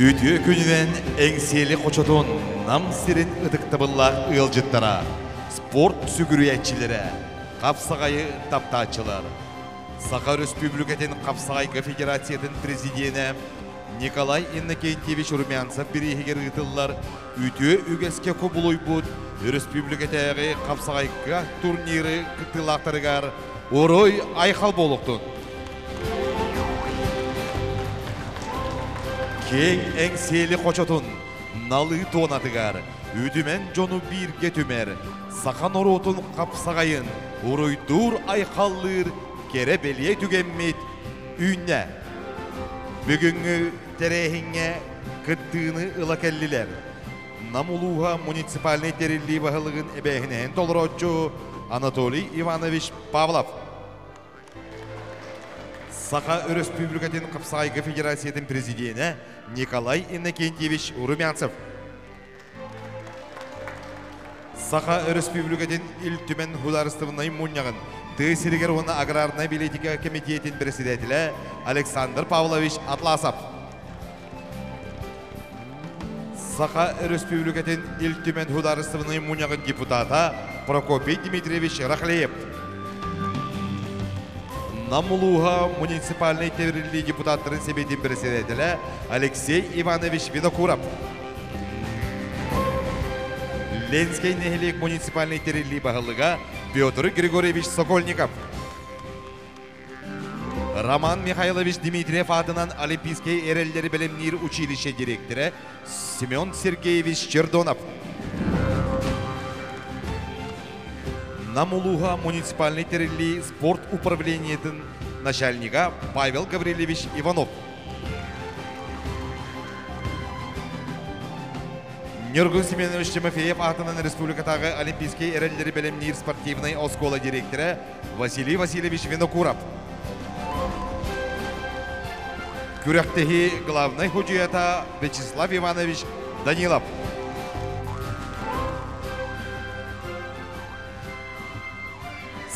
Үтүө күнүнэн Эҥсиэли хочотун Нам сирин ытыктабыллаах ыалдьыттара, спорт сүгүрүйээччилэрэ, хапсаҕайы таптааччылар. Саха Өрөспүүбүлүкэтин хапсаҕайга федерациятын президенэ Николай Иннокентьевич Румянцев бирииһигэр ыытыллар үтүө үгэскэ кубулуйбут өрөспүүбүлүкэтээҕи хапсаҕайга турниры кыттыылаахтарыгар уруй айхал буолуохтун! Киэҥ Эҥсиэли хочотун налыы туонатыгар үтүмэн дьону бииргэ түмэр, саха норуотун хапсаҕайын уруйдуур-айхаллыыр кэрэ-бэлиэ түгэммит үүннэ. Бүгүҥҥү тэрээһиҥҥэ кыттыыны ыла кэллилэр. Нам улууһа муниципальнай тэриллии баһылыгын эбээһинэһин толорооччу Анатолий Иванович Павлов. Саха Өрөспүүбүлүкэтин Хапсаайга Федерациятын президенэ Николай Иннокентьевич Румянцев. Саха Өрөспүүбүлүкэтин Ил Түмэн Судаарыстыбаннай мунньаҕын тыа сиригэр уонна аграрнай бэлиитикэ кэмитиэтин председателэ Александр Павлович Атласов. Саха Өрөспүүбүлүкэтин Ил Түмэн Судаарыстыбаннай мунньаҕын депутата Прокопий Дмитриевич Рахлеев. Нам улууһа муниципальнай тэриллии депутаттарын сэбиэтин председателэ Алексей Иванович Винокуров. Ленскэй нэһилиэк муниципальнай тэриллии баһылыга Петр Григорьевич Сокольников. Роман Михайлович Дмитриев аатынан Олимпийскай эрэллэри бэлэмниир училище директора Семен Сергеевич Чердонов. Нам улууһа муниципальнай тэриллии спорт управлениетын начальнига Павел Гаврильевич Иванов. Ньургун Семенович Тимофеев аатынан республикатааҕы Олимпийскай эрэллэри бэлэмниир спортивнай оскуола директора Василий Васильевич Винокуров. Күрэхтэһии главнай судьуйата Вячеслав Иванович Данилов.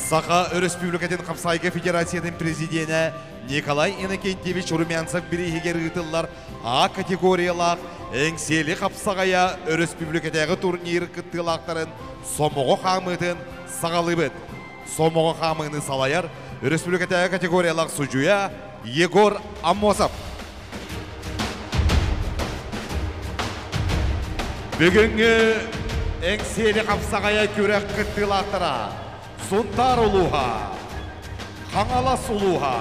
Саха Өрөспүүбүлүкэтин Хапсаайга Федерациятын президенэ Николай Иннокентьевич Румянцев бирииһигэр ыытыллар А категориялаах Эҥсиэли хапсаҕайа өрөспүүбүлүкэтээҕи турнир кыттыылаахтарын сомоҕо хаамыытын саҕалыыбыт. Сомоҕо хаамыыны салайар өрөспүүбүлүкэтээҕи категориялаах судьуйа Егор Аммосов. Бүгүҥҥү Эҥсиэли хапсаҕайа күрэх кыттыылаахтара Сунтаар улууһа, Хаҥалас улууһа,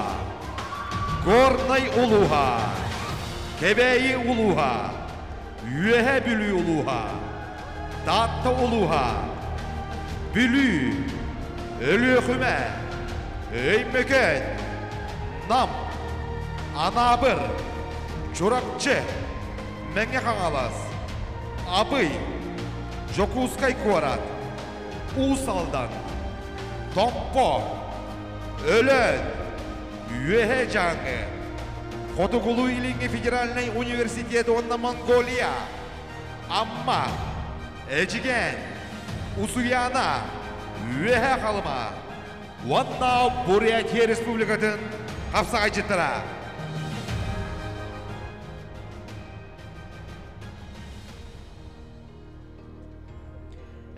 Горнай улууһа, Кэбээйи улууһа, Үөһээ Бүлүү улууһа, Таатта улууһа, Бүлүү, Өлүөхүмэ, Өймөкөөн, Нам, Анаабыр, Чурапчы, Мэҥэ Хаҥалас, Абый, Дьокуускай куорат, Уус Алдан, Томпо, Өлөөн, Үөһээ Дьааҥы, Хотугулуу-Илиҥҥи федеральнай университет уонна Монголия, Амма, Эдьигээн, Усуйаана, Үөһээ Халыма уонна Бурятия Республикатын хапсаҕайдьыттара.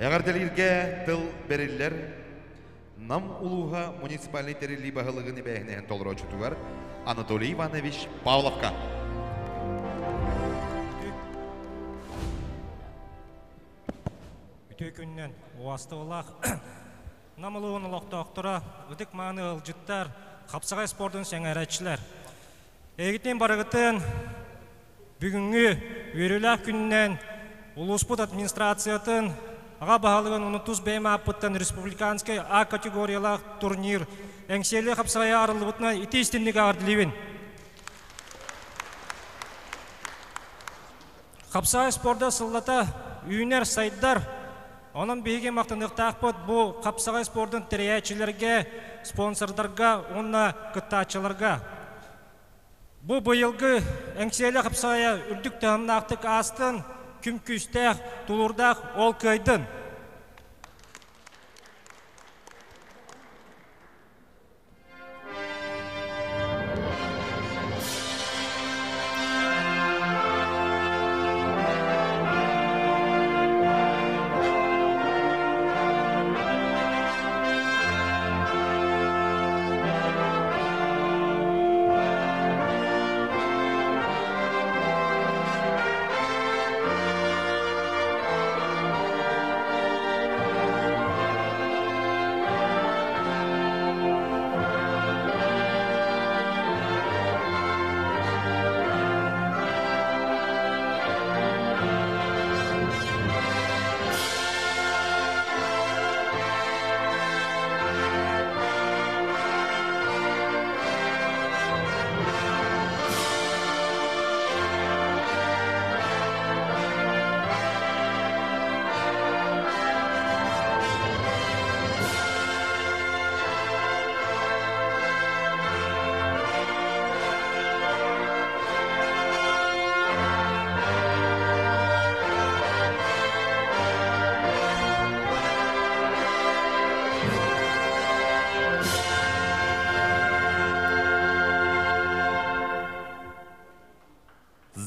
Эҕэрдэлииргэ тыл бэриллэр Нам улууһа муниципальнай тэриллии баһылыгын эбээһинэһин толорооччутугар Анатолий Иванович Павловка. Үтүө күннэн уастыбалаах Нам улууһун олохтоохторо, ытык-мааны ыалдьыттар, хапсаҕай спордун сэҥээрээччилэр. Эһигитин барыгытын Бүгүҥҥү үөрүүлээх күнүнэн улууспут администрациятын аҕа баһылыгын уонна тус бэйэм ааппыттан республиканскай А категориялаах турнир Эҥсиэли хапсаҕайа арыллыбытынан ити истинник эҕэрдэлиибин. Хапсаҕай спорда сыллата үүнэр, сайдар. Онон биһиги махтаныахтаахпыт бу хапсаҕай спордун тэрийээччилэргэ, спонсордарга уонна кыттааччыларга. Бу быйылгы Эҥсиэли хапсаҕайа үрдүк таһымнаахтык аастын, күн күүстээх, тулуурдаах ол кыайдын!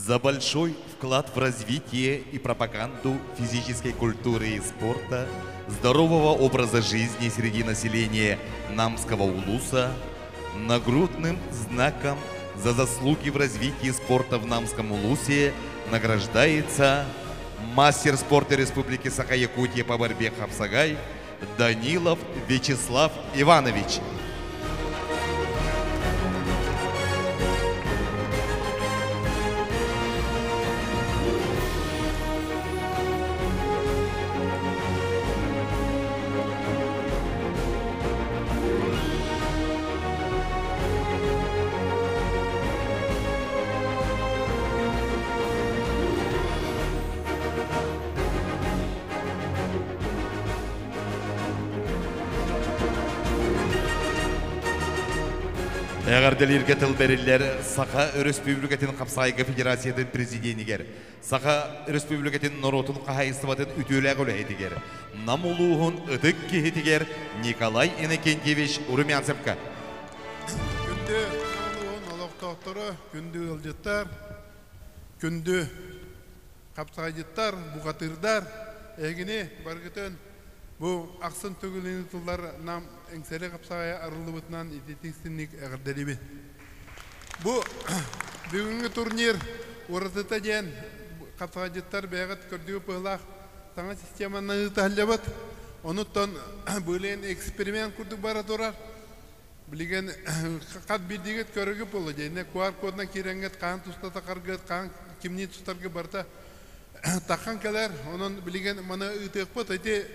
За большой вклад в развитие и пропаганду физической культуры и спорта, здорового образа жизни среди населения Намского улуса, нагрудным знаком за заслуги в развитии спорта в Намском улусе награждается мастер спорта Республики Саха-Якутия по борьбе хапсагай Данилов Вячеслав Иванович. Эҕэрдэлииргэ тыл бэриллэр Саха Өрөспүүбүлүкэтин хапсаҕайга Федерациятын президенигэр, Саха Өрөспүүбүлүкэтин норуотун хаһаайыстыбатын үтүөлээх үлэһитигэр, Нам улууһун ытык киһитигэр Николай Иннокентьевич Румянцевка. Күндү Нам улууһун олохтоохторо, күндү ыалдьыттар, күндү хапсаҕайдьыттар, бухатыырдар, эһигини барыгытын бу ахсын төгүлүн тыллар Нам Эҥсэли хапсаҕайа арыллыбытынан ититик-истинник эҕэрдэлиибин. Бу бүгүҥҥү турнир уратыта диэн хапсаҕайдьыттар бэйэҕит көрдүгүт быһыылаах саҥа системанан ыыталлыбыт. Онуттан быылын эксперимент курдук бара турар. Билигин хат биирдиигит көрөгү буолла диэнне QR кодунан киирэҥҥит хаан туста тахаргыт, хаан кимнии тустаргы барыта таххан кэлэр. Онон билигин маны ыытыахпыт. Ити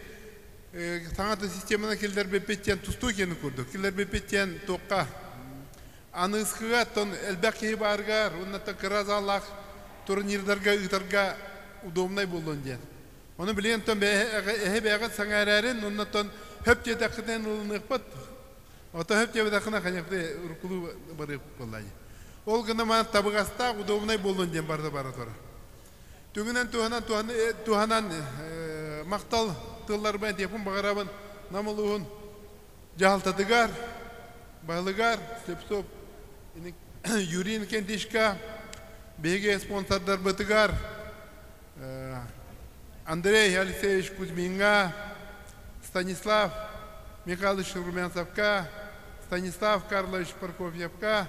саҥа системаны киллэрбиппит диэн тустуу киэнин курдук. Киллэрбиппит диэн туохха аныыскыга оттон элбэх киһи баарыгар уонна кыра заллаах турнирдарга ыытарга удобнай буоллун диэн. Ону билигин оттон эһи бэйэҕит сэҥээрэрин уонна оттон хөп диэтэххитинэ ылыныахпыт. Ото хөп диэбэтэххинэ конечно уруккулуу барыахпыт буолла Ол гына маан табыгастаах удобнай буоллун диэн барыта бара турар. Түгүнэн туһанан туһанан махтал тылларбын этиэхпин баҕарабын Нам улууһун дьаһалтатыгар, баһылыгар Слепцов Юрий Иннокентьевичка, биһиги спонсордарбытыгар Андрей Алексеевич Кузьмиҥҥа, Станислав Михайлович Румянцевка, Станислав Карлович Прокопьевка,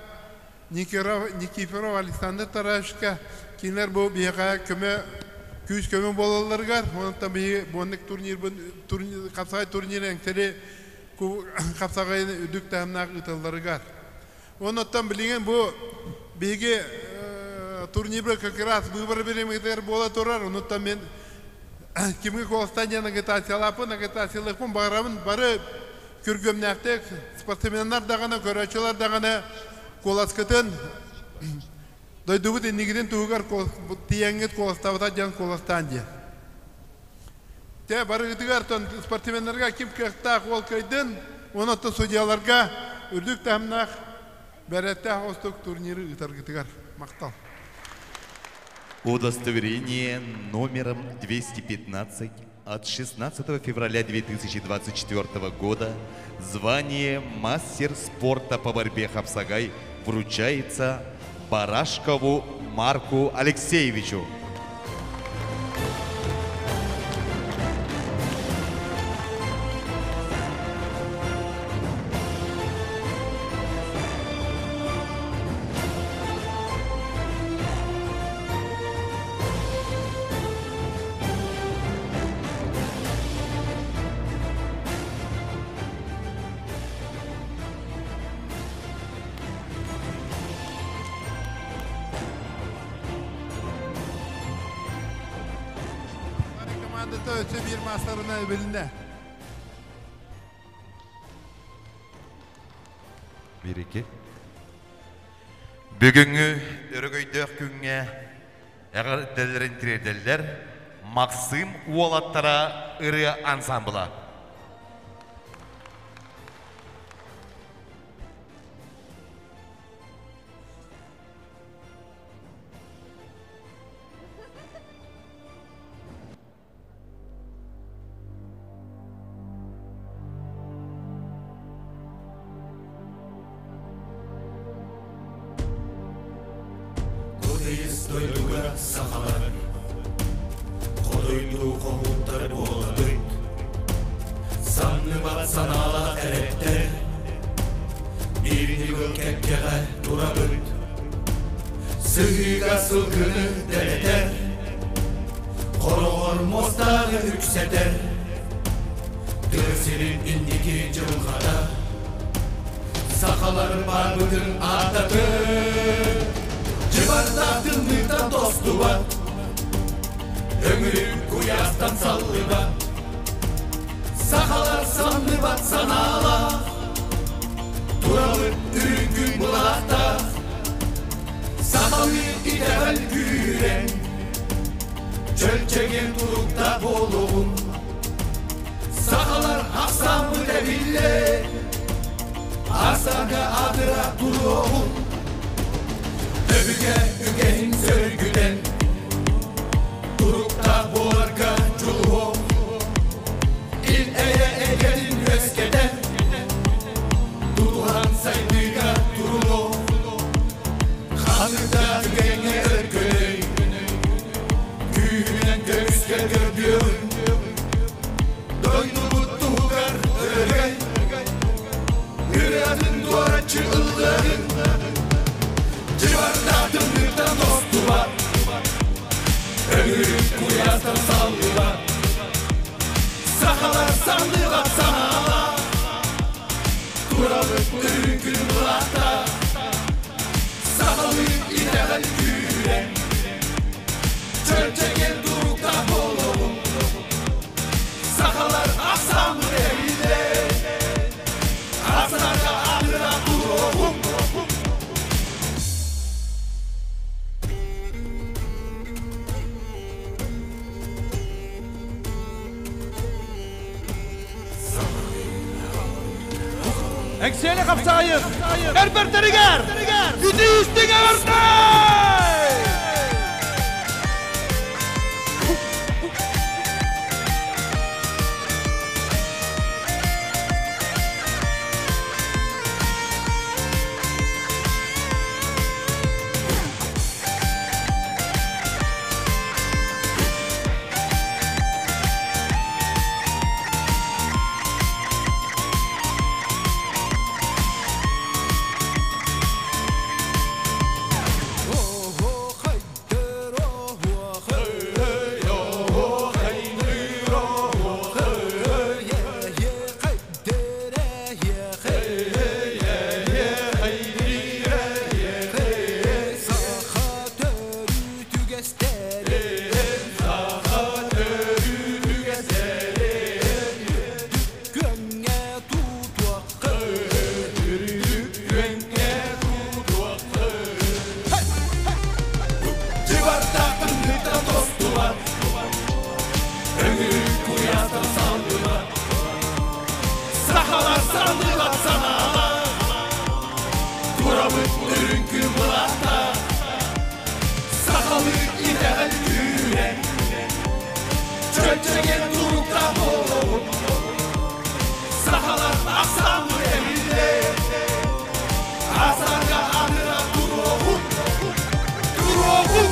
Никифоров Александр Тараевичка кинилэр бу биһиэхэ көмө күүс көмө буолалларыгар онтон биһиги буоннук турнирбын хапсаҕай турнир эҥсэри хапсаҕайын үрдүк таһымнаах ыыталларыгар. Оннуттан билигин бу биһиги турнирбы как раз выбор бириэмигитигэр буола турар. Онуттан мен кимге куоластаан диэн агитациялааппын, агитациялыахпын баҕарабын. Бары күргүөмнээхтик спортсменнар даҕаны, көрөөччүлэр даҕаны куоласкытын дойдубут иннигитин туһугар тиийэҥҥит куоластаабыта диэн куоластаан диэн. Те барыгытыгар спортсменнарга ким кыахтаах уол кыайдын, онон судьяларга үрдүк таһымнаах бэрээттээх остук турниры ыытаргытыгар махтал. Удостоверение номером 215 от 16 февраля 2024 года звание мастер спорта по борьбе хапсагай вручается Барашкову Марку Алексеевичу. Командата өссө биир маастарына эбилиннэ. Бір екі. Бүгүҥҥү өрөгөйдөөх күҥҥэ эҕэрдэлэрин тириэрдэллэр Максим уолаттара ырыа ансамбла. Тыйыс дойдуга сахалар Хотойдуу хоһууттар буолабыт Самныбат санаалаах эрэттэр Биир ньыгыл кэккэҕэ турабыт Сыһыыга сылгыны дэлэтэр Хороҕор муостааҕы үксэтэр Тыа сирин инники дьылҕата Сахалар барбытын ааттатын Дьыбардаах тымныыттан тостубат Өҥүрүк куйаастан саллыбат Сахалар самныбат санаалаах Турабыт үрүҥ күн былаахтаах Сахалыы итэҕэл күүрэн Чөл-чэгиэн туруктаах буолуоҕун Сахалар ахсааммыт эбиллэ Арсарга аатыра туруоҕун Өбүгэ үгэһин сөргүтэн Туруктаах буоларга дьулуһуох Ил-эйэ эйгэтин үөскэтэн Тутуһан сайдыыга турунуох Ханнык да түгэҥҥэ өркөнөй Күүһүнэн көмүскэ көрдүөҕүҥ Дойдубут туһугар өрөгөй Ырыатын туораччы ыллыаҕыҥ Дьыбардаах тымныыттан тостубат Өҥүрүк куйаастан саллыбат Сахалар самныбат санаалаах Турабыт үрүҥ күн былаахтаах Сахалыы итэҕэл күүрэн Чөлчэгэн туруктаах буолуоҕуҥ Сахалар ахсааммыт эбиллэ Арсарга аатыра туруоҕуҥ Эҥсиэли хапсаайын эрбэрдэригэр үтүстүҥ эвэрдэй! Дьыбардаах тостубат Өҥүрүк куйаастан саллыбат Сахалар саллыбат санаалар Турабыт үрүҥ күн былаахтаах Сахалыы итэҕэл күүрэн Чөлчэгэн туруктаах буолуоҕун Сахалар ахсааммыт эбиллэ Асарга аныра туруоҕун Туруоҕун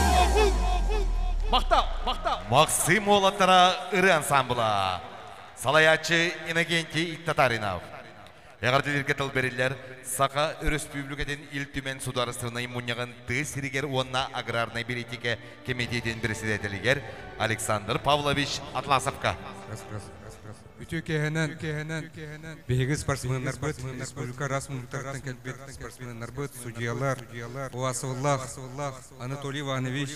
Махтал, махтал. Максим уолаттара ырыа ансамбла. Салайааччы Иннокентий Татаринов. Эҕэрдэлииргэ тыл бэриллэр Саха Өрөспүүбүлүкэтин Ил Түмэн Судаарыстыбаннай Мунньаҕын тыа сиригэр уонна аграрнай бэлиитикэ кэмитиэтин председателигэр Александр Павлович Атласовка. Үтүө киэһэнэн биһиги спортсменнарбыт, республика араас муннуктарыттан кэлбит спортсменнарбыт, судьуйалар, Уасыллаах Анатолий Иванович,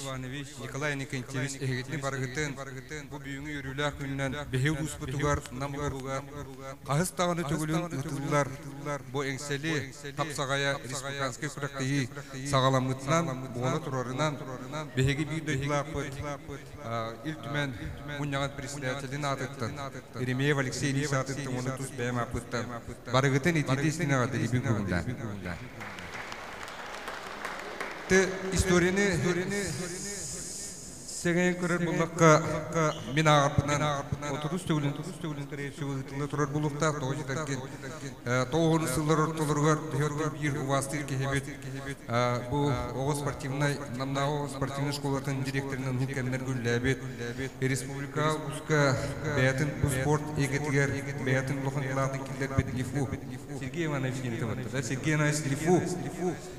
Николай Иннокентьевич эһигитини барыгытын бу бүгүҥҥү үөрүүлээх күнүнэн биһиги улууспутугар Нам улууһугар хаһыс даҕаны төгүлүн ыытыллар бу Эҥсэли хапсаҕайа республиканскай күрэхтэһии саҕаламмытынан, буола турарынан биһиги биир дойдулаахпыт Ил Түмэн мунньаҕын председателин аатыттан Еремеев Алексей Ильич аатыттан уонна тус бэйэм ааппыттан барыгытын итиитэ истиҥ эҕэрдэлиибин көҥүллээн. Ты историяны Сэҥэйэн көрөр буллахха, мин ааҕарбынан 30 төгүлүн ыытылла турар буолуохтаах. Тоҕо дьэтэргин тоҕуһун сыллар ортолоругар биһиэттэн биир убаастыыр киһибит бу оҕо спортивнай Намнааҕы оҕо спортивнай школатын директорынан уһун кэмнэргэ үлэлээбит республика улууска бэйэтин бу спорт эйгэтигэр бэйэтин улахан кылаатын киллэрбит Лифу Сергей Иванович диэн Сергей Иванович Лифу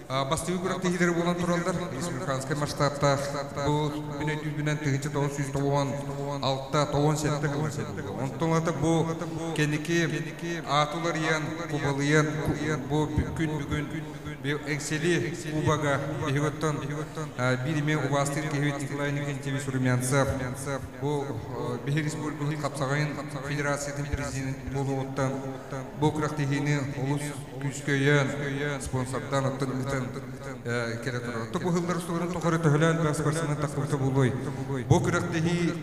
Бастакы күрэхтэһиилэр буолан тураллар. Республиканскай масштабтаах бу мин өйдүүрбүнэн 1996 97 сыллар Онтон ылата бу кэнники ааты уларыйан, кубалыйан бу күн бүгүн Эҥсиэли Кубога биһиги оттон биир эмиэ убаастыыр киһибит Николай Иннокентьевич Румянцев бу биһи республикабыт хапсаҕайын федерациятын президент буолуоҕуттан бу күрэхтэһиини олус күүскэ өйөөн, спонсордаан оттон ыытан кэлэ турар. Оттон бу ыһыллар устуларын тухары төһөлөөн элбэх спортсмен тахсыбыта буолуой? Бу күрэхтэһии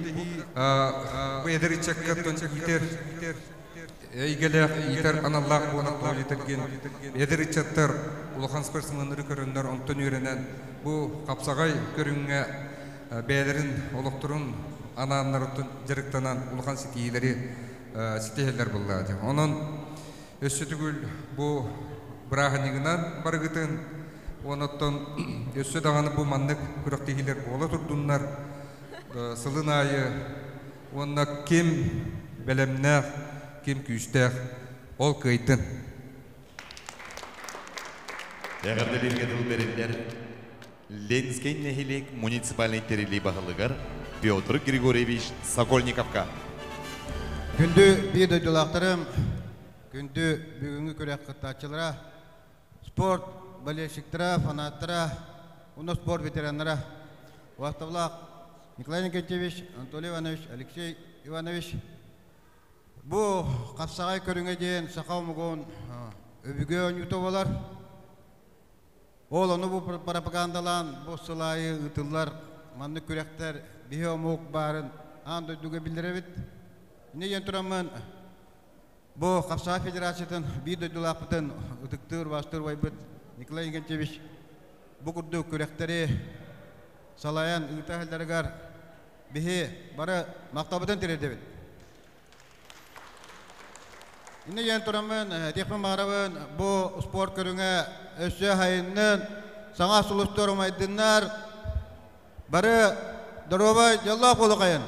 бу эдэр ыччакка оттон иитэр эйгэлээх, иитэр аналлаах буолан тоҕо диэтэргин эдэр ыччаттар улахан спортсменнары көрөннөр, онтон үөрэнэн бу хапсаҕай көрүҥҥэ бэйэлэрин олохторун анааннар оттон дьарыктанан улахан ситиһиилэри ситиһэллэр буоллаҕа дии. Онон Өссө төгүл бу бырааһынньыгынан барыгытын уонна оттон өссө даҕаны бу маннык күрэхтэһиилэр буола турдуннар сылын аайы уонна ким бэлэмнээх, ким күүстээх ол кыайдын. Эҕэрдэлииргэ тыл бэриллэр Ленскэй нэһилиэк муниципальнай тэриллии баһылыгар Петр Григорьевич Сокольниковка. Күндү биир дойдулаахтарым, күндү бүгүҥҥү күрэх кыттааччылара, спорт болельщиктара, фанаттара, уонна спорт ветераннара, убастабылаах Николай Никитевич, Анатолий Иванович, Алексей Иванович, бу хапсаҕай көрүҥэ диэн саха омугун өбүгэ оонньуута буолар. Ол ону бу пропагандалаан бу сыл аайы ыытыллар маннык күрэхтэр биһи омук баарын аан дойдуга биллэрэбит. Инньэ диэн тураммын бу Хапсаҕай Федерациятын биир дойдулаахпытын ытыктыыр, убаастыыр убайбыт Николай Иннокентьевич бу курдук күрэхтэри салайан ыыта сылдьарыгар биһи бары махталбытын тириэрдэбит. Инньэ диэн тураммын, этиэхпин баҕарабын, бу спорт көрүҥэ өссө сайыннын, саҥа сулустар умайдыннар, бары доруобай, дьоллоох буолуохайын!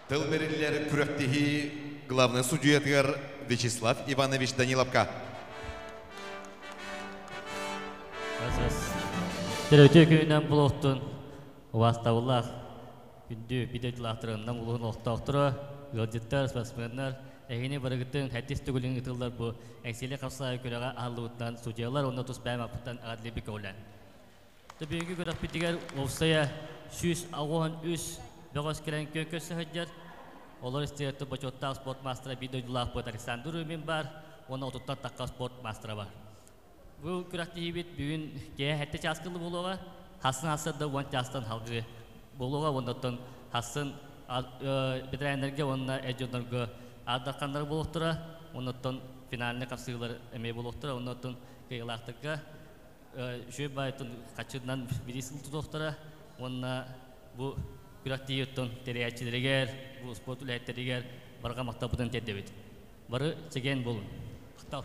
Тыл бэриллэр күрэхтэһии главнай судьуйатыгар Вячеслав Иванович Даниловка. Төрөтүү күнүнэн булуохтун убаастабыллаах Күндү биир дойдулаахтарын Нам улууһун олохтоохторо, ыалдьыттар, спортсменнар, эһигини барыгытын сэттис төгүлүн ыытыллар бу Эҥсиэли хапсаайы күрэҕэ аһыллыбытынан судьуйалар уонна тус бэйэм аппыттан эҕэрдэлиибит көҕүлээн. Бүгүҥҥү күрэхпитигэр уопсайа 183 бөҕөс кэлэн күөн көрсө сылдьар. Олор истиэхтэ бочуоттаах спорт маастара биир дойдулаахпыт Александр Румин баар уонна отуттан тахха спорт маастара бар. Бу күрэхтэһиибит бүгүн киэһэ сэттэ чааскылы буолуоҕа. Хассын сарсыарда уон чаастан салгыы буолуоҕа уонна оттон хассын бэтэрээннэргэ уонна эр дьоннорго аардахханнар буолуохтара. Уонна оттон финальнай хапсыһыылар эмиэ буолуохтара. Уонна оттон кыайыылаахтарга үчүгэй баайтын хаччытынан бириис тутуохтара. Уонна бу күрэхтэһии оттон тэрийээччилэригэр, бу спорт үлэһиттэригэр барҕа махталбытын тиэрдэбит. Бары чэгиэн буолун. Махтал.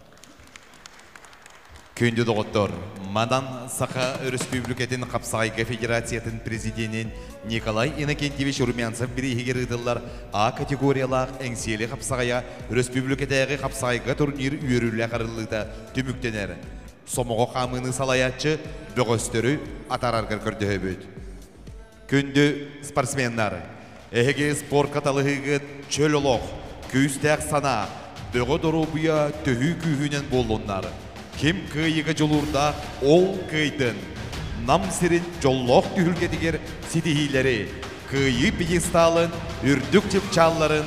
Күндү доҕоттор, манан Саха Өрөспүүбүлүкэтин Хапсаҕайга Федерациятын президенин Николай Иннокентьевич Румянцев бирииһигэр ыытыллар А категориялаах Эҥсиэли хапсаҕайа өрөспүүбүлүкэтээҕи хапсаҕайга турнир үөрүүлээх арыллыыта түмүктэнэр. Сомоҕо хаамыыны салайааччы бөҕөстөрү атаараргар көрдөһөбүт. Күндү спортсменнар, эһиги спортка талыһыыгыт чөл олох, күүстээх санаа, бөҕө доруобуйа төһүү күүһүнэн буоллуннар. Ким кыайыыга дьулуурдаах, ол кыайдын. Нам сирин дьоллоох түһүлгэтигэр ситиһиилэри, кыайыы пьедесталын үрдүк чыпчаалларын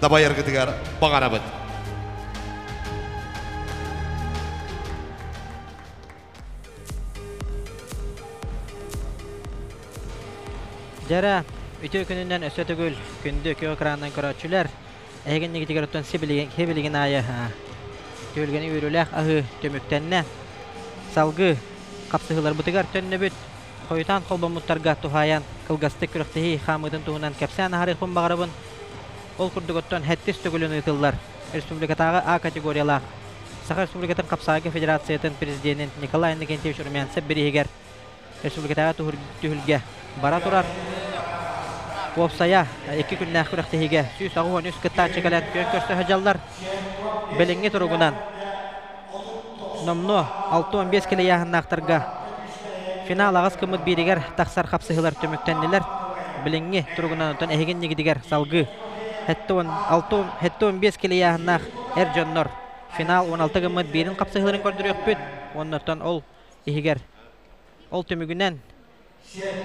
дабайаргытыгар баҕарабыт. Дьэрэ, үтүө күнүнэн өссө төгүл күндү күөх экранынан көрөөччүлэр, эһигиннигитигэр оттон сибилигин аайы түһүлгэни үөрүүлээх аһыы түмүктэннэ. Салгыы хапсыһыыларбытыгар төннөбүт. Хойутаан холбоммуттарга туһаайан кылгастык күрэхтэһии хаамыытын туһунан кэпсээн аһарыахпын баҕарабын. Ол курдук оттон сэттис төгүлүн ыытыллар республикатааҕы А категориялаах Саха Республикатын Хапсаҕайга Федерациятын президенин Николай Иннокентьевич Румянцев бирииһигэр республикатааҕы түһүлгэ бара турар. Уопсайа икки күннээх күрэхтэһиигэ 183 кыттааччы кэлэн күөн көрсө сылдьаллар. Билиҥҥи туругунан номнуо 65 килэ ыйааһыннаахтарга финал аҕыс кыммыт бииригэр тахсар хапсыһыылар түмүктэннилэр. Билиҥҥи туругунан оттон эһигин ньигидигэр салгыы 75 килэ ыйааһыннаах эр дьоннор финал 16 гыммыт биирин хапсыһыыларын көрдөрүөхпүт. Уонна ол иһигэр ол түмүгүнэн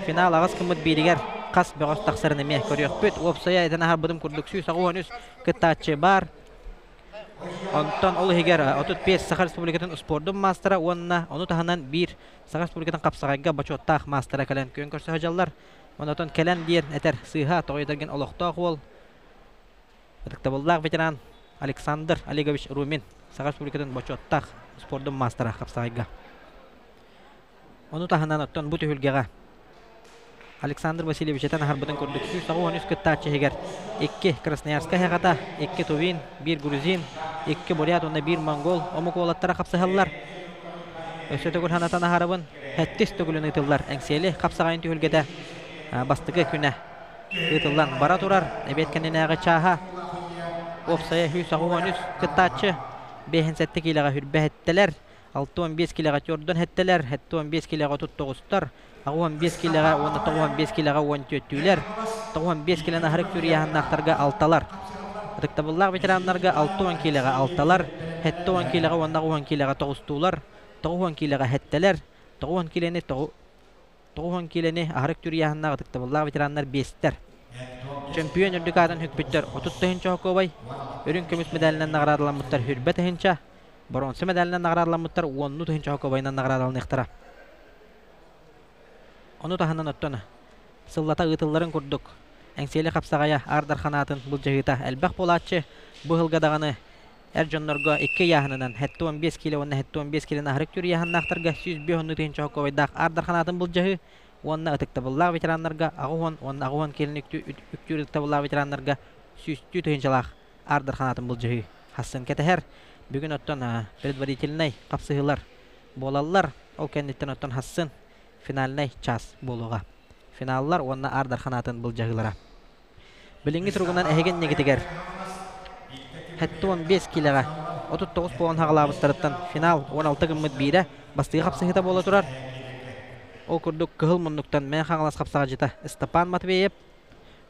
финал аҕыс гыммыт бииригэр хас бөҕөс тахсарын эмиэ көрүөхпүт. Уопсайа этэн аһарбытым курдук 183 кыттааччы баар. Онтон ол иһигэр 35 Саха Республикатын спордун маастара уонна ону таһынан биир Саха Республикатын хапсаҕайга бочуоттаах маастара кэлэн күөн көрсө сылдьаллар. Онотон кэлэн диэн этэр сыыһа тоҕо олохтоох уол ытыктабыллаах ветеран Александр Олегович Румин Саха Республикатын бочуоттаах спордун маастара хапсаҕайга. Ону таһынан оттон бу түһүлгэҕэ Александр Васильевич этэн аһарбытын курдук 193 кыттааччы иһигэр икки Красноярскай һаҕата, икки Тувин, биир грузин, икки бурят уонна биир монгол омук уолаттара хапсыһаллар. Өссө төгүл санатан аһарабын, сэттис төгүлүн ыытыллар Эҥсиэли хапсаҕайын түһүлгэтэ бастакы күнэ ыытыллан бара турар. Эбиэт кэннинээҕи чааһа уопсайа 183 кыттааччы 57 киилэҕэ хүрбэһэттэлэр. 65 килэҕэ төрдөн хэттэлэр, 75 килэҕэ 39-тар, 85 килэҕэ уонна 95 килэҕэ 14-түүлэр, 95 килэн аһарык түрүйааһыннаахтарга алталар. Ытыктабыллаах ветераннарга 60 килэҕэ алталар, 70 килэҕэ уонна 10 килэҕэ тоҕустуулар, 90 килэҕэ хэттэлэр, 90 килэни 90 киилэни аһарык түрүйааһыннаах ытыктабыллаах ветераннар биэстэр. Чөмпүйүөн үрдүк аатын хүкпүттэр 30 тыһыынча хокуобай, үрүҥ көмүс медалынан наҕараадаламмыттар хүрбэ тыһыынча, боруонса медалынан наҕараадаламмыттар уоннуу тыһыынча хокуобайынан наҕараадаланыахтара. Ону таһынан оттон сыллата ыытылларын курдук Эҥсиэли хапсаҕайа Аар Дархан аатын былдьаһыыта элбэх буолааччы. Бу ыһылга даҕаны эр дьоннорго икки ыйааһынынан 75 киилэ уонна 75 киилэ аһарык түр ыйааһыннаахтарга 105 тыһыынча хокуобайдаах Аар Дархан аатын былдьаһыы уонна ытыктабыллаах ветераннарга 80 уонна 80 киилэни үктүүр ытыктабыллаах ветераннарга 100 тыһыынчалаах Аар Дархан аатын былдьаһыы хассын кэтэһэр. Бүгүн оттон предварительнай хапсыһыылар буолаллар. Ол кэнниттэн оттон хассын финальнай час буолуоҕа. Финаллар уонна Аар Дархан аатын былдьаһыылара. Билиҥҥи туругунан эһиги иннигитигэр 75 киилэҕэ 39 буолан хаҕалаабыттарыттан финал 16 гыммыт биирэ бастыгы хапсыһыыта буола турар. Ол курдук кыһыл муннуктан Мэҥэ Хаҥалас хапсаҕадьыта Степан Матвеев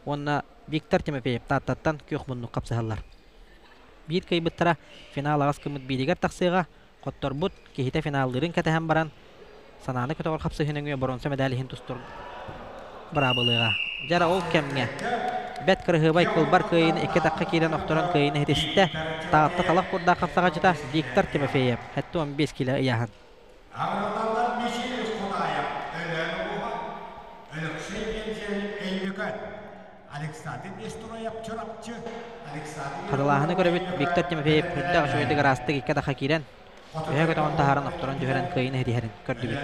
уонна Виктор Тимофеев Тааттаттан күөх муннук хапсыһаллар. Биир кыайбыттара финал аҕыс гыммыт бииригэр тахсыаҕа, хотторбут киһитэ финаллыырын кэтэһэн баран санааны көтөҕөр хапсыһыы нөҥүө боруонса медаль иһин тустур быраабылыаҕа. Дьара ол кэмҥэ бэт кырыһыабай кылбар кыайыыны икки атахха киирэн охторон кыайыыны иһитистэ. Таатта талах курдаах хапсаҕадьыта Виктор Тимофеев 75 кило ыйааһын. Аҕырыталлар Мичил Хунаев Өлөөн улууһа, Өлөксөй Биэнсиэлин Өймөкөөн, Александр Нестроев Чурапчы, Александр Хатылааһыны көрөбүт Виктор Тимофеев үрдээх үчүгэйдик ыраастык икки атахха киирэн, үһэ көтөҕөн таһааран охторон түһэрэн кыайыыны иһитиһэрин көрдүбүт.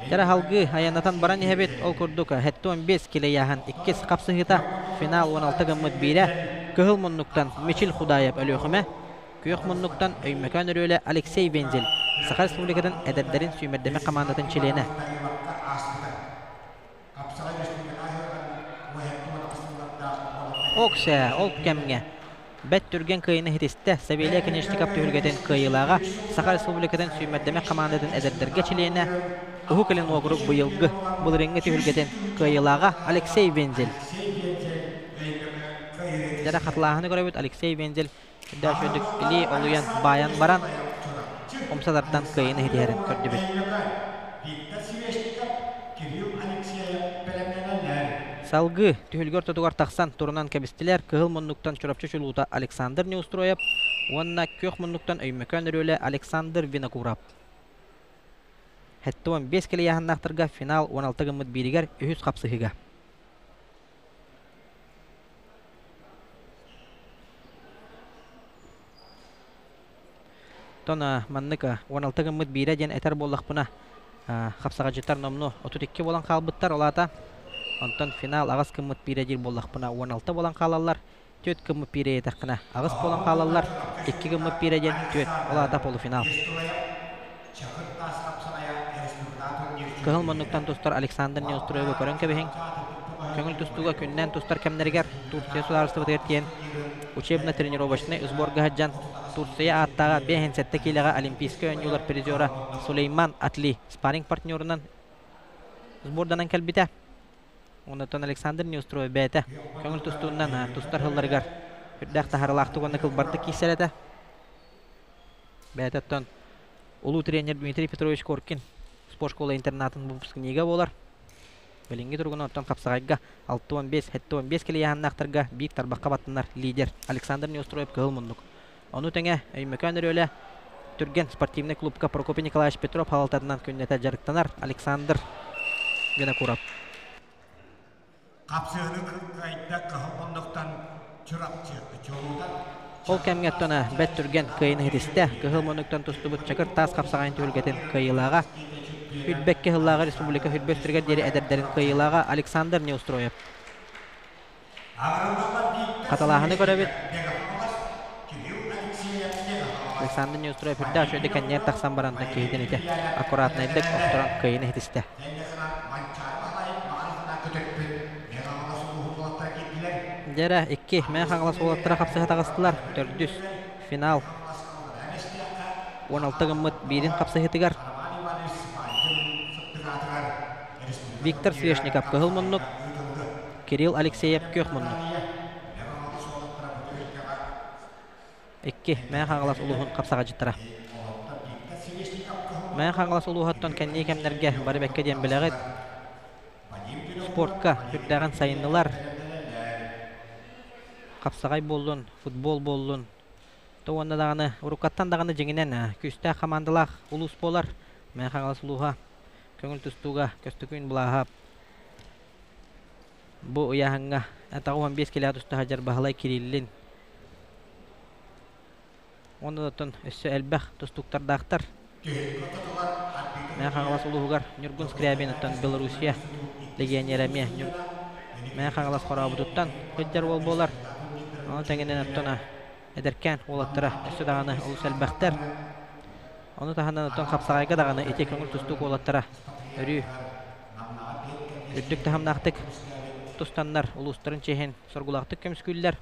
Дьара халгыы айаннатан баран иһэбит. Ол курдук 75 килэ ыйааһын иккис хапсыһыыта финал 16 гыммыт биирэ кыһыл муннуктан Мичил Худаев Өлүөхүмэ, Күөх муннуктан Өймөкөөн өрүөлэ Алексей Вензель, Саха Республикатын эдэрдэрин сүүмэрдэмэ хамаандатын чилиэнэ. Оксэ, ол кэмҥэ бэт түргэн кыайыыны иһитистэ Савелий Оконешников түһүлгэтин кыайыылааҕа Саха Республикатын сүүмэрдэмэ хамаандатын эдэрдэргэ чилиэнэ, Уһук Илин уокурук быйылгы былырыыҥҥы түһүлгэтин кыайыылааҕа Алексей Вензель. Дьэрэ хатылааһыны көрөбүт Алексей Вензель Үрдээх үчүгэйдик илии олуйан баайан баран умса тардан кыайыыны иһитиһэрин көрдүбүт. Салгыы түһүлгэ ортотугар тахсан турунан кэбистилэр кыһыл муннуктан Чурапчы чулуута Александр Неустроев уонна күөх муннуктан Өймөкөөн өрүөлэ Александр Винокуров. 75 килийааһыннаахтарга финал 16 гыммыт бииригэр үһүс хапсыһыыга. Оттон маннык 16 гыммыт биирэ диэн этэр буоллахпына, Хапсаҕадьыттар номнуо 32 буолан хаалбыттар, ол аата онтон финал аҕыс гыммыт биирэ диир буоллахпына 16 буолан хаалаллар. Түөрт гыммыт биирэ диэтэххинэ аҕыс буолан хаалаллар. Икки гыммыт биирэ диэн түөрт, ол аата полуфинал. Кыһыл муннуктан тустар Александр Неустроевы көрөн кэбиһиҥ. Көҥүл тустууга күннээн тустар кэмнэригэр Турция судаарыстыбатыгар тиийэн учебно-тренировочнай сборга сылдьан Турция ааттааҕа 57 киилэҕэ Олимпийскай оонньуулар призера Сулейман Атли спарринг партнерунан сборданан кэлбитэ. Онтон Александр Неустроев бэйэтэ көҥүл тустуунан тустар сылларыгар үрдээх таһаарыылаахтык уонна кылбардык киирсэр этэ. Бэйэтэ оттон улуу тренер Дмитрий Петрович Коркин спортшкола интернатын выпускнига буолар. Билиҥҥи туругунан оттон хапсаҕайга 65-75 килийааһыннаахтарга биир тарбахха баттанар лидер Александр Неустроев кыһыл муннук. Ону тэҥэ Өймөкөөн өрүөлэ Түргэн спортивнай клубка Прокопий Николаевич Петров салалтатынан күннэтэ дьарыктанар Александр Винокуров. Хапсыһыны кыайда кыһыл муннуктан Чурапчы чулуута. Ол кэмҥэ оттон бэт түргэн кыайыны иһитистэ. Кыһыл муннуктан тустубут Чакыр таас хапсаҕайын түһүлгэтин кыайыылааҕа, Үрбэккэ сыллааҕы республика Үрбөстөрүгэр диэри эдэрдэрин кыайыылааҕа Александр Неустроев. Хатылааһыны көрөбүт. Александр Неустроев үрдээх үчүгэйдик кэннигэр тахсан баран киһитин ити аккуратнайдык охторон кыайыны иһитистэ. Дьэрэ икки Мэҥэ Хаҥалас уолаттара хапсыһа таҕыстылар. Төрдүс финал 16 гыммыт биирин хапсыһыытыгар Виктор Свешников кыһыл муннук, Кирилл Алексеев күөх муннук. Икки Мэҥэ Хаҥалас улууһун хапсаҕадьыттара. Мэҥэ Хаҥалас улууһуттан кэнники кэмнэргэ бары бэккэ диэн билэҕит. Спортка сүрдээҕин сайыннылар. Хапсаҕай буоллун, футбол буоллун, то уонна даҕаны уруккаттан даҕаны дьиҥинэн күүстээх хамаандалаах улуус буолар. Мэҥэ Хаҥалас улууһа көҥүл тустууга Көстөкүүн Былааһап бу ыйааһыҥҥа 95 килэ туста сылдьар Баһылай Кириллин уонна оттон өссө элбэх тустууктардаахтар. Мэҥэ Хаҥалас улууһугар Ньургун Скрябин оттон Белоруссия легионера эмиэ Мэҥэ Хаҥалас хорообутуттан сылдьар уол буолар. Ону тэҥинэн оттон эдэркээн уолаттара өссө даҕаны олус элбэхтэр. Ону таһынан оттон хапсаҕайга даҕаны ити көҥүл тустуук уолаттара өрүү үрдүк таһымнаахтык тустаннар улуустарын чиэһин соргулаахтык көмүскүүллэр.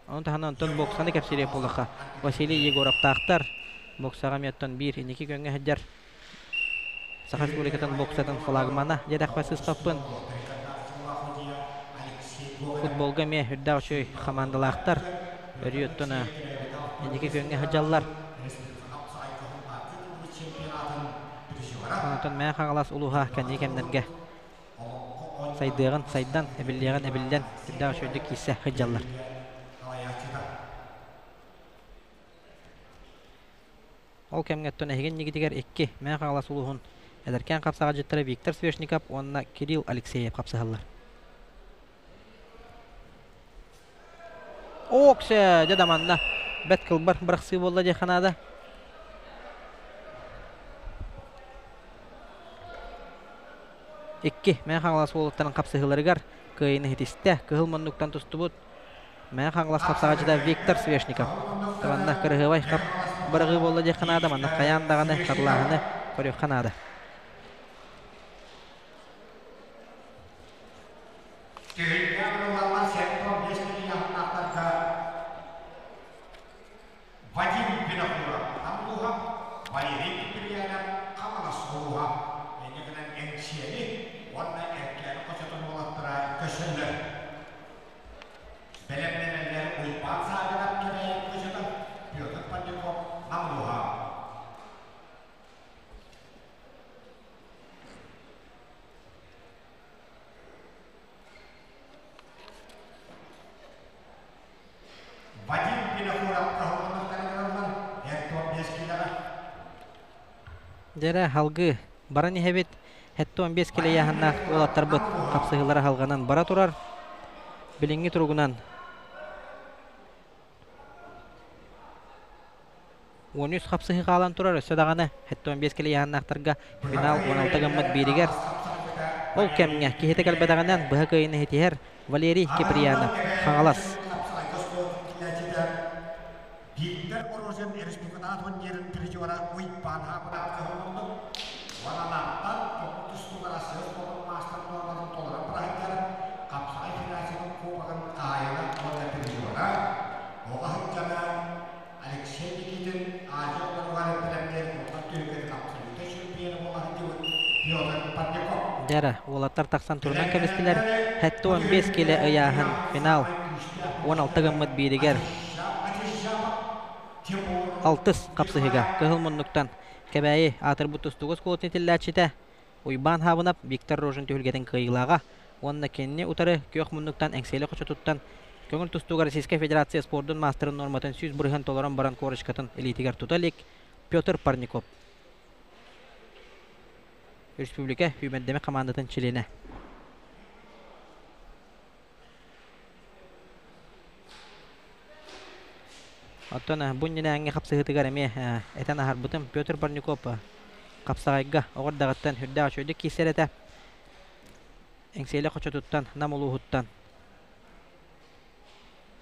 Ону таһынан онтон боксаны кэпсириэх буоллахха Василий Егоровтаахтар боксаҕа эмиэ оттон биир инники күөҥҥэ сылдьар Саха Республикатын боксатын флагмана диэтэхпэ сыыспаппын. Футболга эмиэ үрдээх үчүгэй хамаандалаахтар. Өрүү оттон инники күөҥҥэ сылдьаллар. Онтон Мэҥэ Хаҥалас улууһа кэнники кэмнэргэ сайдыаҕын сайдан, эбиллиэҕин эбиллэн, сүрдээх үчүгэйдик киирсэ сылдьаллар. Ол кэмҥэ оттон эһиги иннигитигэр икки Мэҥэ Хаҥалас улууһун эдэркээн хапсаҕадьыттара Виктор Свешников уонна Кирилл Алексеев хапсыһаллар. Ооксэ, дьэ да манна бэт кылбар бырахсыы буолла диэххэ наада. Икки Мэҥэ Хаҥалас уолуттарын хапсыһыыларыгар кыайыыны ситистэ. Кыһыл муннуктан тустубут Мэҥэ Хаҥалас хапсаҕадьыта Виктор Свешников. Манна кырыһыабай хап быраҕыы буолла диэххэ наада. Манна хайаан даҕаны хатылааһыны көрүөххэ наада. Түһүлгэ ылаллар 75 миллионнаахтарга Вадим Винокуров Амлуһа, Валерий Киприянов Хаҥалас улууһа инньэ гынан Эҥсиэли уонна Эркээни хочотун уолаттара көсөллөр. Бэлэмнэнэллэр Уйбаан Саадынап Кэбээйи хочото, Петр Павлюков Намлуһа. Вадим Винокуров кыһалҕанан эр килэҕэ. Дьэрэ, халгыы баран иһэбит. 75 килэ ыйааһыннаах уолаттарбыт хапсыһыылара халҕанан бара турар. Билиҥҥи туругунан 13 хапсыһыы хаалан турар, өссө даҕаны 75 килэ ыйааһыннаахтарга финал 16 гыммыт бииригэр. Ол кэмҥэ киһитэ кэлбэтэҕинэн быһа кыайыыны иһитиһэр Валерий Киприянов, Хаҥалас. Виктор Орозин республикатаҕа турнирын призера Уйбаан Хаапынап кыһыл Ваналаахтан тустууга Россия спордун маастар нуорматын толорон быраһыттар Хапсаҕай федерациятын кубогын хаһаайына уонна призера оҕо сылдьана Алексей Никитин Азия оҕолоругар бэлэмниир улахан түһүлгэтин абсолютнай чемпиона буола сылдьыбыт Петр Парников. Дьэ уолаттар тахсан турунан кэбистилэр. 75 килэ ыйааһын финал 16 гыммыт бииригэр алтыс хапсыһыыга кыһыл муннуктан Кэбээйи аатырбыт тустууга оскуолатын итиллээччитэ Уйбаан Хаабынап Виктор Рожин түһүлгэтин кыайыылааҕа уонна кинини утары күөх муннуктан Эҥсиэли хочотуттан көҥүл тустууга Российскай Федерация спордун маастарын нуорматын 100% толорон баран корочкатын илиитигэр тута илик Петр Парников республика сүүмэрдэмэ хамаандатын чилиэнэ. Оттон бу иннинээҥҥи хапсыһыытыгар эмиэ этэн аһарбытым, Петр Парников хапсаҕайга оҕо эрдэҕиттэн сүрдээх үчүгэйдик киирсэр этэ. Эҥсиэли хочотуттан, Нам улууһуттан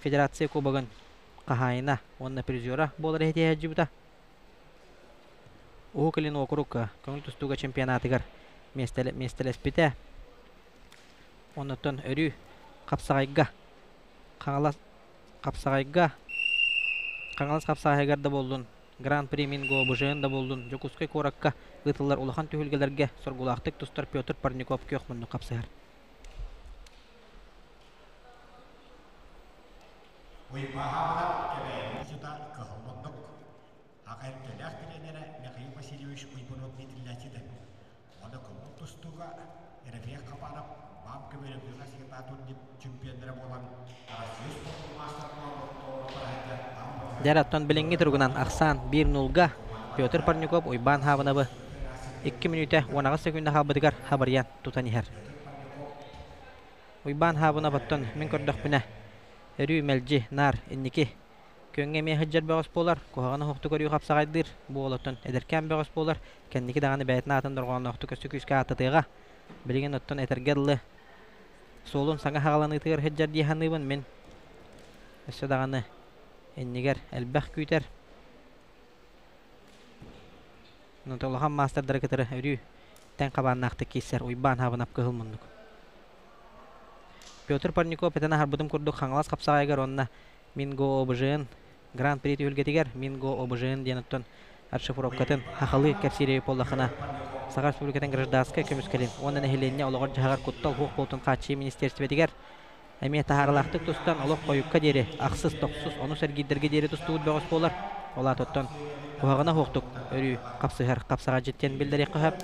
Федерация Кубогын хаһаайына уонна призера буолар иһитиһэ сылдьыбыта. Уһук Илин уокурук көҥүл тустууга чемпионатыгар миэстэлэспитэ. Оннуттан өрүү хапсаҕайга Хаҥалас хапсаҕайга Хаҥалас хапсаҕайыгар да буоллун, Гран-при Минго БЖН да буоллун, Дьокуускай куоракка ыытыллар улахан түһүлгэлэргэ соргулаахтык тустар Петр Парников күөх муннук хапсыһар. Уйбаһаабанап Кэбээйи музыта кыһыл муннук. Аҕа эргэлээх тренерэ Михаил Васильевич Уйбунов иитиллээччитэ. Уонна көҥүл тустууга Ерофей Хабаров БАМ көмөлөбүлүгэр турнир чемпионнара буолан Россия спордун маастарынан Дьэр оттон билиҥҥи туругунан ахсаан 1-0-га Петр Парников Уйбаан Хаабынабы 2 мүнүүтэ 18 секунда хаалбытыгар хабырыйан тутан иһэр. Уйбаан Хаабынап оттон мин көрдөхпүнэ өрүү мэлдьи наар инники Күөҥҥэ эмиэ сылдьар бөҕөс буолар, куһаҕаны оһохтук өрүү хапсаҕайдыыр, буолуоттан эдэркээн бөҕөс буолар, кэнники даҕаны бэйэтин аатын дорҕоонноохтук өссө күүскэ ааттатыаҕа. Билигин оттон этэргэ дылы, суолун саҥа хаҕаланыытыгар сылдьар дии саныыбын мин. Өссө даҕаны иннигэр элбэх күүтэр. Улахан маастардары кытары өрүү тэҥ хабааннаахтык киирсэр Уйбаан Хаабынап кыһыл муннук. Петр Парников этэн аһарбытым курдук Хаҥалас хапсаҕайыгар уонна Минго ОБЖН Гран-при түһүлгэтигэр Минго ОБЖН диэн оттон расшифровкатын хахалыы кэпсиирэби буоллахына Саха Республикатын гражданскай көмүскэлин уонна нэһилиэнньэ олоҕор-дьаһаҕар куттал суох буолтун хааччыйыы министиэристибэтигэр эмиэ таһаарылаахтык тустан олох хойукка диэри ахсыс, тохсус, онус эргиирдэргэ диэри тустубут бөҕөс буолар. Ол аата оттон куһаҕана суохтук өрүү хапсыһар хапсаҕайдьыт диэн биллэриэххэ сөп.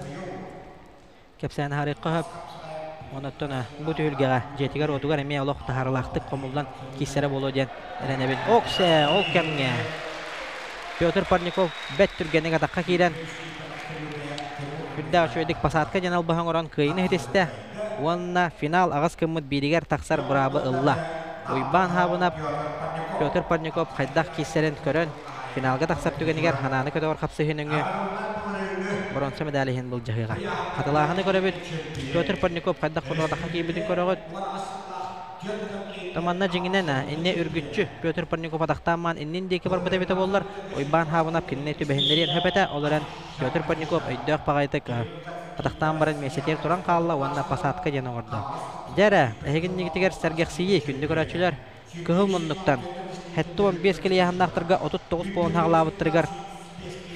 Кэпсээн аһарыахха сөп. Онон бу түһүлгэҕэ дьиэтигэр-уотугар эмиэ олох таһаарылаахтык хомуллан киирсэрэ буолуо диэн эрэнэбин. Оксе ол кэмҥэ Петр Парников бэт түргэнник атахха киирэн сүрдээх үчүгэйдик посадка диэн албаһы оҥорон кыайыыны ситистэ уонна финал аҕыс гыммыт бииригэр тахсар быраабы ылла. Уйбаан Хаабынап Петр Парников хайдах киирсэрин көрөн финалга тахсар түгэнигэр ханааны көтөҕөр хапсыһыы нөҥүө боруонса медаль иһин былдьаһыаҕа. Хатылааһыны көрөбүт. Петр Парников хайдах курдук киирбитин көрөҕүт. Манна дьиҥинэн иннэ үргүччү Петр Парников атахтаан иннин диэки барбыт эбитэ буоллар, Уйбаан Хаабынап кинини түбэһиннэриэн сөп этэ. Ол эрэн Петр Парников өйдөөх баҕайытык атахтаан баран миэстэтигэр туран хаалла уонна посадка диэн оҥордо. Дьэ эрэ, эһигиннигитигэр сэргэхсийии, күндү көрөөччүлэр, Кыһыл муннуктан 75 килийааһыннаахтарга 39 буолан хаҕылаабыттарыгар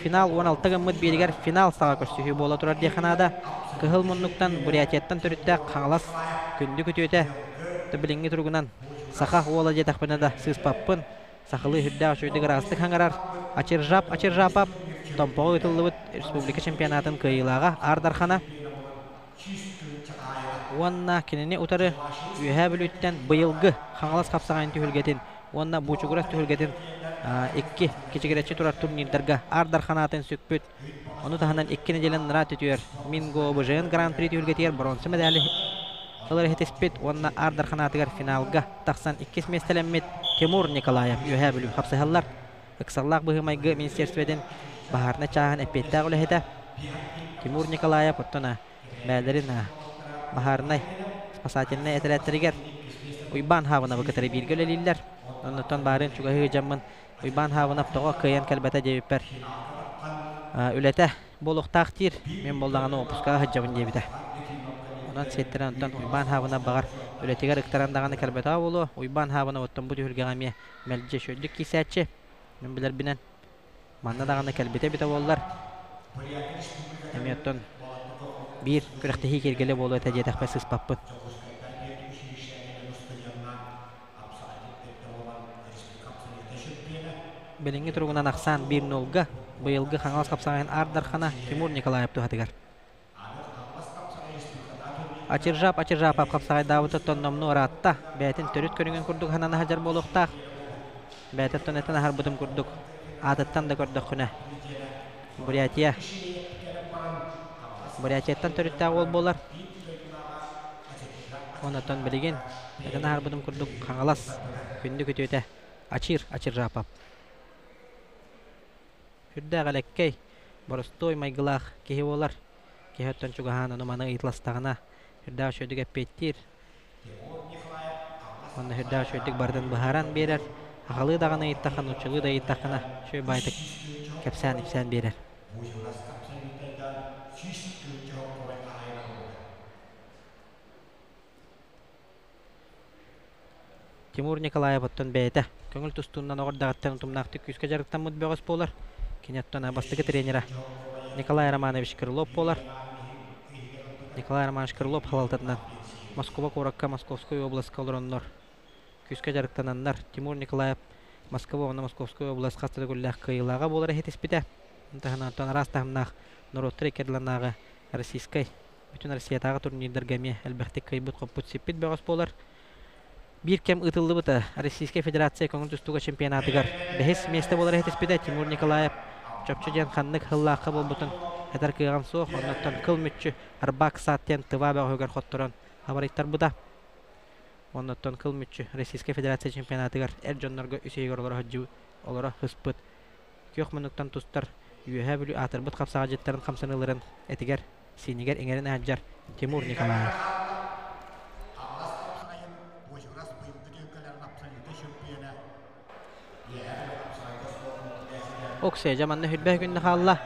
финал 16 гыммыт бииригэр финал саҕа көрсүһүү буола турар диэххэ наада. Кыһыл муннуктан Бурятияттан төрүттээх Хаҥалас күндү күтүөтэ билиҥҥи туругунан саха уола диэтэхпинэ да сыыспаппын. Сахалыы сүрдээх үчүгэйдик ыраастык хаҥарар Ачиржап Ачиржапап Томпоҕо ыытыллыбыт республика чемпионатын кыайыылааҕа Аар Дархана Уонна кинини утары Үөһээ Бүлүүттэн быйылгы Хаҥалас хапсаҕайын түһүлгэтин уонна Буучугурас түһүлгэтин икки кичигирэччи турар турнирдарга Аар Дархан аатын сүкпүт. Ону таһынан икки нэдиэлэн ынараа түтүөр Минго БЖН Гран-при түһүлгэтигэр боруонса мэдээли ылар иһитиспит уонна Аар Дархан аатыгар финалга тахсан иккис миэстэлэммит Тимур Николаев Үөһээ Бүлүү хапсыһаллар. Ыксаллаах быһыы-майгы министиэристибэтин баһаарынай чааһын эппиэттээх үлэһитэ Тимур Николаев оттон бээлэрин баһаарынай спасательнай этэрээттэригэр Уйбаан Хаабынабы кытары бииргэ үлэлииллэр. Оннуттан баарын чугаһыы дьаммын Уйбаан Хаабынап тоҕо кыайан кэлбэтэ диэбиппэр үлэтэ буолуохтаах диир. Мин буоллаҕына уоппускаҕа сылдьабын диэбитэ. Онон сиэттэрэн онтон Уйбаан Хаабынап баҕар үлэтигэр ыктаран даҕаны кэлбэтэҕэ буолуо. Уйбаан Хаабынап оттон бу түһүлгэҕэ эмиэ мэлдьи үчүгэйдик киирсээччи. Мин билэрбинэн манна даҕаны кэлбитэ эбитэ буоллар эмиэ оттон биир күрэхтэһии киэргэлэ буолуо этэ диэтэхпэ сыыспаппын. Билиҥҥи туругунан ахсаан биир нолга быйылгы Хаҥалас хапсаҕайын Аар Дархана Тимур Николаев туһатыгар. Ачиржап Ачиржапов хапсаҕайдаабытыттан номнуо ыраатта. Бэйэтин төрүт көрүҥүн курдук санана сылдьар буолуохтаах. Бэйэтиттэн этэн аһарбытым курдук, аатыттан да көрдөххүнэ, Бурятия. Бурятияттан төрүттээх уол буолар. Онтон билигин этэн аһарбытым курдук Хаҥалас күндү күтүөтэ Ачир Ачиржапов. Сүрдээх элэккэй, боростуой майгылаах киһи буолар. Киһи оттон чугаһаан ону-маны ыйыталастаҕына, сүрдээх үчүгэйдик эппиэттиир. Уонна сүрдээх үчүгэйдик барытын быһааран биэрэр. Аҕалыы даҕаны ыйыттахха, нууччалыы да ыйыттаххына, үчүгэй баайдык кэпсээн-ипсээн биэрэр. Тимур Николаев оттон бэйэтэ көҥүл тустуунан оҕо эрдэҕиттэн утумнаахтык күүскэ дьарыктаммыт бөҕөс буолар. Кини оттон бастакы тренера Николай Романович Крылов буолар. Николай Романович Крылов салалтатынан Москва куоракка Московскай областка олороннор күүскэ дьарыктананнар Тимур Николаев Москва уонна Московскай область хас да төгүллээх кыайыылааҕа буолар иһитиспитэ. Таһынан оттон араас таһымнаах норуоттар икки ардыларынааҕы российскай Бүтүн Россиятааҕы турнирдарга эмиэ элбэхтик кыайбыт-хоппут сиппит бөҕөс буолар. Биир кэм ыытыллыбыта Российскай Федерация көҥүл тустууга чемпионатыгар бэһис миэстэ буолар иһитиспитэ Тимур Николаев чопчу диэн ханнык сыллаахха буолбутун этэр кыаҕым суох. Оннуттан кыл мүччү Арбак Саат диэн Тыва бөҕөһүгэр хотторон абарыйтарбыта. Оннуттан кыл мүччү Российскай Федерация чемпионатыгар эр дьоннорго үс ыйыгар олоро олоро сыспыт күөх муннуктан тустар Үөһээ Бүлүү аатырбыт хапсаҕадьыттарын хамсаныыларын этигэр сиинигэр иҥэрин аһдьар Тимур Николаев. Оксия дьэ манна хүрбэһ күннэ хаалла.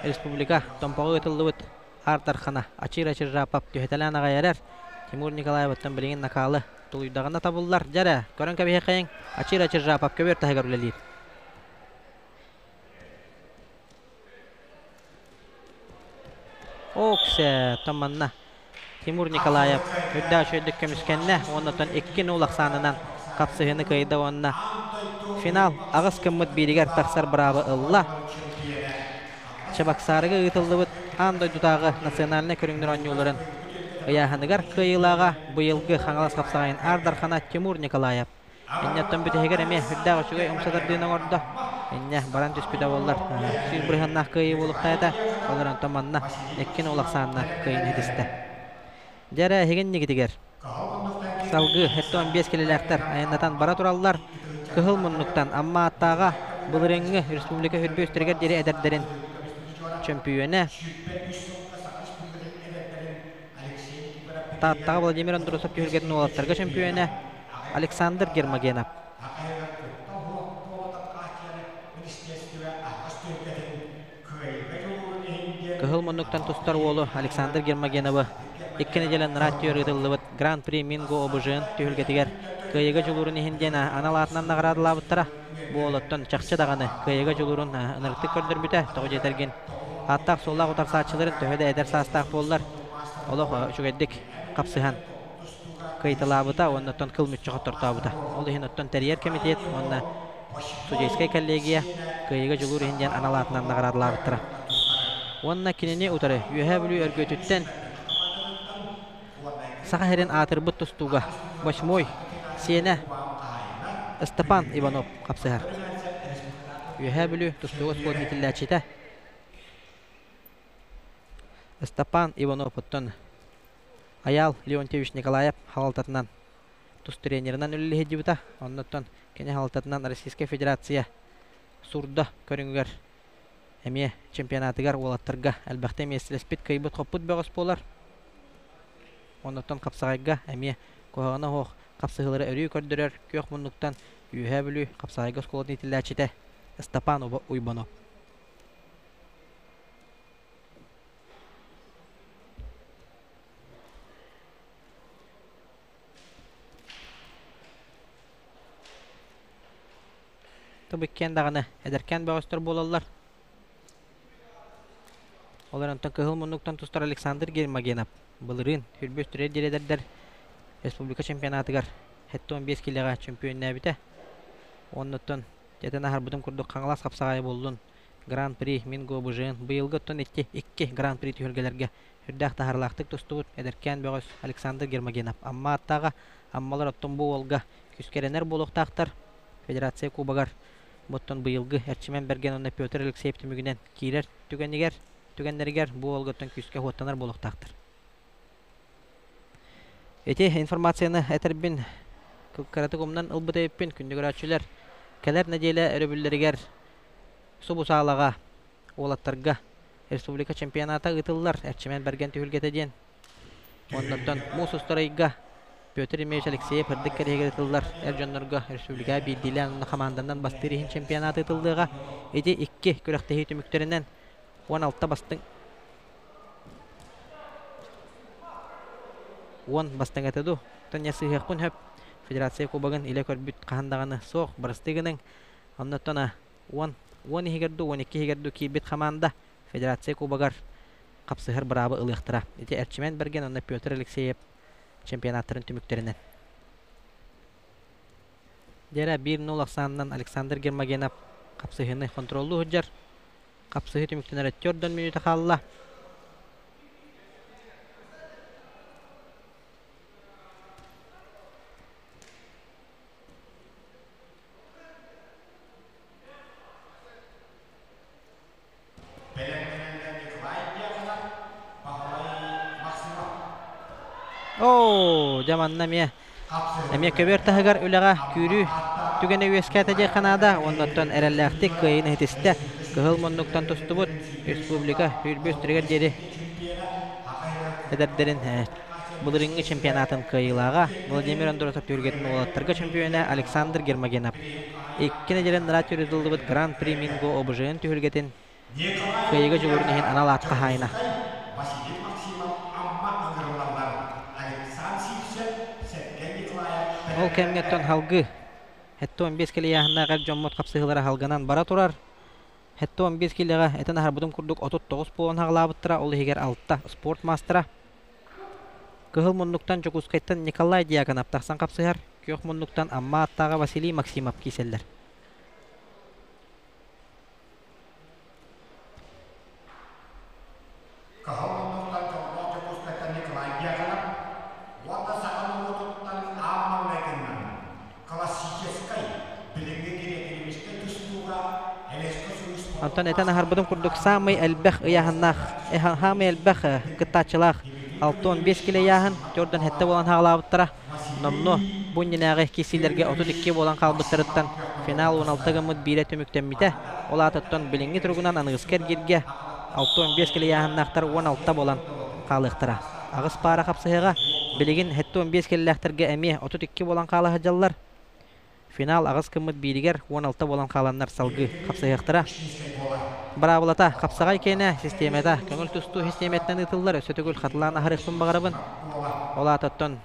Республика Томпоҕо ыытыллыбыт Аар Дархана Ачир Ачиржапов түһэтэлээн аҕай эрэр. Тимур Николаевыттан билигин накаалы тулуйдаҕына табыллар. Дьэ эрэ, көрөн кэбиһиэххэйиҥ. Ачир Ачиржапов көбүөр таһыгар үлэлиир. Оксе, манна Тимур Николаев үрдээх үчүгэйдик көмүскэннэ уонна оттон 2-0 ахсаанынан хапсыһыыны кыайда уонна финал аҕыс гыммыт бииригэр тахсар быраабы ылла. Чебоксарыга ыытыллыбыт аан дойдутааҕы национальнай көрүҥнэр оонньууларын ыйааһыныгар кыайыылааҕа быйылгы Хаҥалас хапсаҕайын Аар Дархана Тимур Николаев. Инньэттэн бүтэһигэр эмиэ үрдээх үчүгэй умсатардыын оҥордо. Инньэ баран түспүтэ буоллар, сүүс бырыһыаннаах кыайыы буолуохтаах этэ. Ол эрэн онтон манна иккин уол ахсаанна кыайыыны ситистэ. Дьэ эрэ эһигин иннигитигэр салгыы 75 килэлээхтэр айаннатан бара тураллар. Кыһыл муннуктан Амма ааттааҕа былырыыҥҥы республика үрбү үстэригэр диэри эдэрдэрин чөмпүйүөнэ Тааттаҕа Владимир Андросов түһүлгэтин уолаттарга чөмпүйүөнэ Александр Гермогенов. Кыһыл муннуктан тустар уолу Александр Гермогеновы икки нэдиэлэ анараа өттүгэр ыытыллыбыт Гран-при Минго ОБЖ-н түһүлгэтигэр кыайыыга дьулуурун иһин диэн анал аатынан наҕараадалаабыттара. Бу уолуттан чахчы даҕаны кыайыыга дьулуурун ынырыктык көрдөрбүтэ. Тоҕо диэтэргин, ааттаах-суоллаах утарсааччыларын төһө да эдэр саастаах буоллар, олох үчүгэйдик хапсыһан кыайталаабыта уонна оттон кыл мүччү хоттортообута. Ол иһин оттон тэрийэр кэмитиэт уонна судейскай коллегия кыайыыга дьулуур иһин диэн анал аатынан наҕараадалаабыттара. Уонна кинини утары Үөһээ Бүлүү Өргүөтүттэн Саха сирин аатырбыт тустууга восьмой сиэнэ Степан Иванов хапсыһар. Үөһээ Бүлүү тустууга оскуола иитиллээччитэ Степан Иванов оттон Айаал Леонтьевич Николаев халалтатынан. тус тренеринэн үлэлии сылдьыбыта. Оннуттан кини салалтатынан Российскай Федерация сурда көрүҥүгэр эмиэ чемпионатыгар уолаттарга элбэхтэ миэстэлэспит, кыайбыт-хоппут бөҕөс буолар. Оннуттан хапсаҕайга эмиэ куһаҕана суох хапсыһыылары өрүү көрдөрөр күөх муннуктан Үөһээ Бүлүү хапсаҕайга оскуолатын иитиллээччитэ Ыстапаан Уйбанов. Тобиккиэн даҕаны эдэркээн бөҕөстөр буолаллар. Ол эрэн кыһыл муннуктан тустар Александр Гермогенов былырыын Хүрбүс түрэр диэри республика чемпионатыгар 75 килэҕэ чөмпүйүннээбитэ. Оннуттан этэн аһарбытым курдук Хаҥалас хапсаҕайа буоллун Гран-при Минго БЖН быйылгы оттон икки икки Гран-при түһүлгэлэргэ сүрдээх таһаарыылаахтык тустубут эдэркээн бөҕөс Александр Гермогенов Амма ааттааҕа Аммалар оттон бу уолга күүскэрэнэр буолуохтаахтар. Федерация Кубогар оттон быйылгы Эрчимэн Бэргэн уонна Петр Алексеев түмүгүнэн киирэр түгэнигэр түгэннэригэр бу уолга оттон күүскэ уоттанар буолуохтаахтар. Ити информацияны этэрбин кыратык умнан ылбыт эбиппин күндү көрөөччүлэр. Кэлэр нэдиэлэ өрөбүллэригэр субу саалаҕа уолаттарга республика чемпионата ыытыллар Эрчимэн Бэргэн түһүлгэтэ диэн. Оннуттан муус устар ыйга Петр Ильич Алексеев үрдүк кэриһигэр ыытыллар эр дьоннорго республикаҕа биирдиилээн уонна хамаанданан бастыыр иһин чемпионат ыытыллыаҕа. Ити икки күрэхтэһии түмүктэринэн 16 бастыҥ 10 бастыҥ этэ дуу? Оттон сыһыахпын сөп. Федерация Кубогын илэ көрбүт хаһан даҕаны суох. Бырастыы гыныҥ. Оннуттан 10 10 иһигэр дуу, 12 иһигэр дуу киирбит хамаанда Федерация Кубогар хапсыһар быраабы ылыахтара. Ити Эрчимэн Бэргэн уонна Петр Алексеев чемпионаттарын түмүктэринэн. Дьэрэ 1-0 ахсаанынан Александр Гермогенов хапсыһыыны хонтуруоллуу сылдьар. Хапсыһыы түмүктэнэрэ 4 мүнүүтэ хаалла. Оо, дьэ манна эмиэ эмиэ көбүөр таһыгар үлэҕэ күүрүү түгэнэ үөскээтэ диэххэ наада. Оннуттан эрэллээхтик кыайыыны иһитистэ. Кыһыл муннуктан тустубут республика сүүрбүс түрүгэр диэри эдэрдэрин былырыыҥҥы чемпионатын кыайыылааҕа Владимир Андросов түһүлгэтин уолаттарга чемпиона Александр Гермогенов. Икки нэдиэлэ анараа ыытыллыбыт Гран-при Минго ОБЖ-н түһүлгэтин кыайыыга дьулуурун иһин анал аат хаһаайына. Ол кэмҥэ оттон халгыы 75 килийааһыннаах эр дьоммут хапсыһыылара халганан бара турар. 75 килиэҕэ этэн аһарбытым курдук 39 буолан хаҕалаабыттара, ол иһигэр 6 спорт маастара. Кыһыл муннуктан Дьокуускайтан Николай Дьяконов тахсан хапсыһар, күөх муннуктан Амма ааттааҕа Василий Максимов киирсэллэр. Кыһыл муннуктан Дьоллоох Дьокуускайтан Николай Дьяконов уонна саха норуотуттан аан маҥнайгыннан классическай, билиҥҥи грек-римскэй тустууга Элэскэ Сулус Онтон этэн аһарбытым курдук саамай элбэх ыйааһыннаах, саамай элбэх кыттааччылаах 65 кило ыйааһын, 47 буолан хаалаабыттара. Номнуо бу иннинээҕи киирсиилэргэ 32 буолан хаалбыттарыттан финал 16 гыммыт биирэ түмүктэммитэ. Ол аатыттан билиҥҥи туругунан аныгыскы эргииргэ 65 кило ыйааһыннаахтар 16 буолан хаалыахтара. Аҕыс паара хапсыһыаҕа. Билигин 75 килэлээхтэргэ эмиэ 32 буолан хаала сылдьаллар. Финал аҕыс гыммыт бииригэр 16 буолан хааланнар салгыы хапсыһыахтара. Быраабылата хапсаҕай киэнэ систиэмэтэ көҥүл тустуу систиэмэтинэн ыытыллар. Өссө төгүл хатылаан аһарыахпын баҕарабын. Ол аата оттон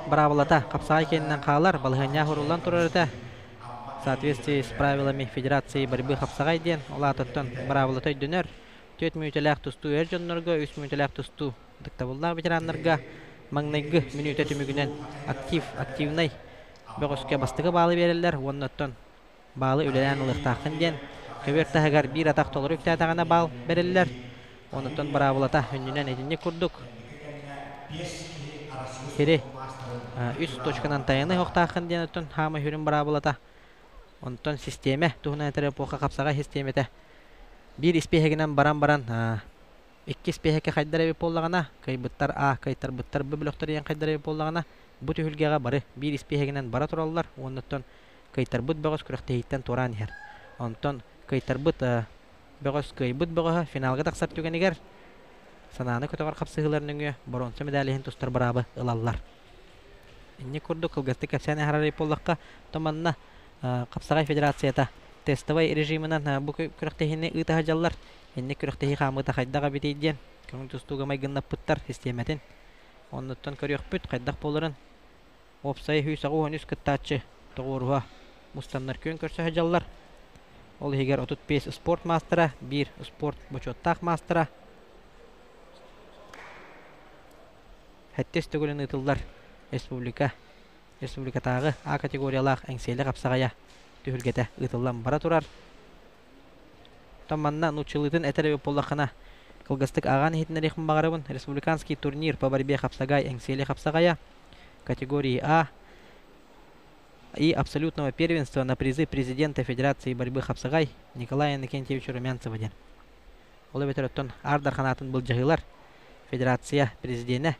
быраабылата хапсаҕай киэнинэн хаалар, балаһыанньа уһуруллан турар этэ. В соответствии с правилами Федерации борьбы хапсаҕай диэн, ол аата оттон быраабылата өйдөнөр. 4 мүнүүтэлээх тустуу эр дьоннорго, 3 мүнүүтэлээх тустуу ытыктабыллаах ветераннарга маҥнайгы мүнүүтэ түмүгүнэн актив, активнай бөҕөскө бастакы баалы биэрэллэр уонна оттон баалы үлэлээн ылыахтааххын диэн көбүөр таһыгар биир атах толору үктээтэҕинэ баал бэриллэр. Онуттан быраабылата өннүнэн итинник курдук сири үс точканан тайаны оһохтааххын диэн оттон хаама сүрүн быраабылата. Онтон систиэмэ туһунан этэр эпоха хапсаҕай систиэмэтэ биир испииһэгинэн баран баран Иккис испииһэккэ хайдар эбит буоллаҕына, кыайбыттар А, кыайтарбыттар Б бөлөхтөр диэн хайдар эбит буоллаҕына, бу түһүлгэҕэ бары биир испииһэгинэн бара тураллар уонна оттон кыайтарбыт бөҕөс күрэхтэһииттэн туораан иһэр. Онтон кыайтарбыт бөҕөс кыайбыт бөҕөһө финалга тахсар түгэнигэр санааны көтөҕөр хапсыһыылар нөҥүө боруонса медаль иһин тустар быраабы ылаллар. Инник курдук кылгастык кэпсээн аһарар буоллахха, то манна Хапсаҕай федерацията тестовай режимынан бу күрэхтэһиини ыыта сылдьаллар. Инник күрэхтэһии хаамыыта хайдах эбитий диэн көҥүл тустууга майгыннаппыттар систиэмэтин. Оннуттан көрүөхпүт хайдах буоларын. Уопсайа 183 кыттааччы тоҕуоруһа мустаннар күөн көрсө сылдьаллар. Ол иһигэр 35 спорт маастара, биир спорт бочуоттаах маастара, Сэттис төгүлүн ыытыллар республика республикатааҕы А категориялаах Эҥсиэли хапсаҕайа түһүлгэтэ ыытыллан бара турар. Оттон манна нууччалыытын этэр эбит буоллаххына, кылгастык ааҕан иһитиннэриэхпин баҕарабын. Республиканский турнир по борьбе хапсагай Эҥсиэли хапсаҕайа категории А и абсолютного первенства на призы президента Федерации борьбы хапсагай Николая Иннокентьевича Румянцева диэн. Ол эбэтэр оттон Аар Дархан аатын былдьаһыылар Федерация президенэ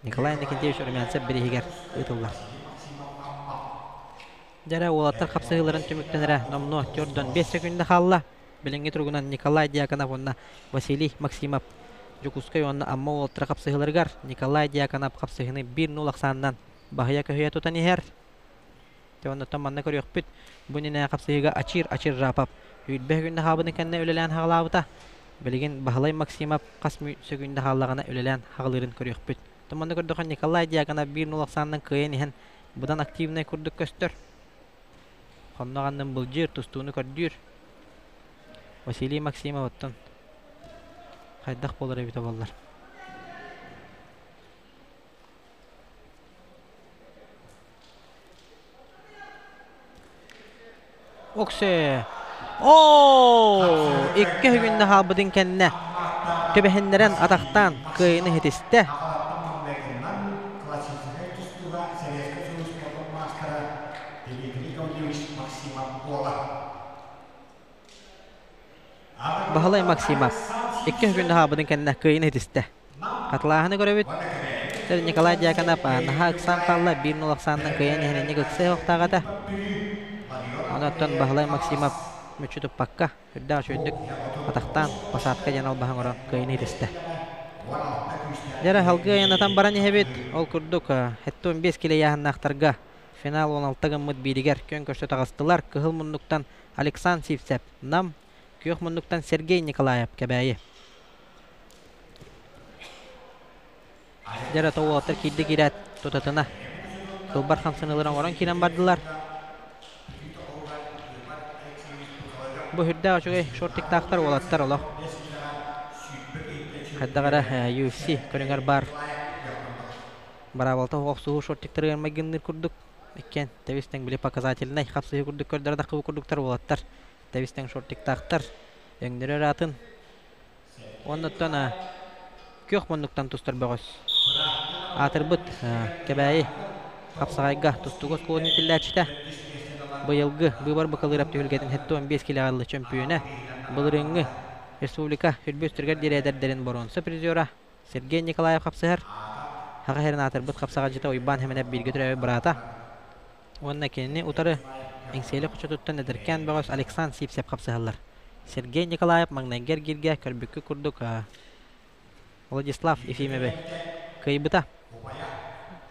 Николай Иннокентьевич Румянцев бирииһигэр ыытыллар. Дьэрэ уолаттар хапсыһыыларын түмүктэнэрэ номнуо 45 секунда хаалла. Билиҥҥи туругунан Николай Дьяконов уонна Василий Максимов Дьокуускай уонна Амма уолаттара хапсыһыыларыгар Николай Дьяконов хапсыһыыны 1-0 ахсаанынан баһыйа көһүйэ тутан иһэр. Дьэ оннуттан манна көрүөхпүт. Бу иннинэ хапсыһыыга Ачир Ачир Жапов сүүрбэ күндэ хаалбытын кэннэ үлэлээн хаалаабыта. Билигин Баһылай Максимов хас сөкүүндэ хааллаҕына үлэлээн хаалыырын көрүөхпүт. Манна көрдөххө Николай Дьяконов 1-0 ахсаанынан кыайан иһэн быдан активнай курдук көстөр. Хоннох аннын былдьыыр, тустууну көрдүүр. Василий Максимов оттон хайдах буолар эбитэ буоллар. Оксе! Оо! Икки күннэ хаалбытын кэннэ түбэһиннэрэн атахтаан кыайыыны ситистэ. Баһылай Максимов икки күннэ хаалбытын кэннэ кыайыыны ситистэ. Хатылааһыны көрөбүт. Николай Дьяконов наһаа ыксаан хаалла, 1-0 ахсаанынан кыайан иһэн инник ыксыа уохтаах этэ. Онон Баһылай Максимов мүччү туппакка, үрдээх үчүгэйдик атахтаан посадка диэн албаһы оҥорон кыайыыны итистэ. Дьэ салгыы айаннатан баран иһэбит. Ол курдук, 75 килэ ыйааһыннаахтарга финал 16 гыммыт бииригэр күөн көрсө таҕыстылар. Кыһыл муннуктан Александр Сивцев, Нам, күөх муннуктан Сергей Николаев, Кэбээйи. Дьэ эрэ уолаттар киирдэ киирээт тутатына кылбар хамсаныыларын оҥорон киирэн бардылар. Бу сүрдээх үчүгэй шортиктаахтар уолаттар олох. Хайдах эрэ UFC көрүҥэр баар бараабалта охсуһуу шортиктарыгар майгынныыр курдук. Иккиэн тэбис-тэҥ били показательнай хапсыһыы курдук көрдөрө таххыбыт курдуктар уолаттар. Тэбис-тэҥ шортиктаахтар. Өҥнөрө ыраатын. Оннуттан күөх муннуктан тустар бөҕөс. Аатырбыт Кэбээйи хапсаҕайга тустууга оскуолатын иитиллээччитэ. Быйылгы быыбар бакалыырап түһүлгэтин 75 килэҕэ ылла чөмпүйүөнэ. Былырыыҥҥы республика үрбү үстэргэр диэри эдэрдэрин боруонса призера Сергей Николаев хапсыһар. Саха сирин аатырбыт хапсаҕайдьыта Уйбаан Хэмэнэп бииргэ төрөөбүт быраата. Уонна кинини утары Эҥсиэли хочотуттан эдэркээн бөҕөс Александр Сивцев хапсыһаллар. Сергей Николаев маҥнайгы эргииргэ көрбүккүт курдук Владислав Ефимовы кыайбыта.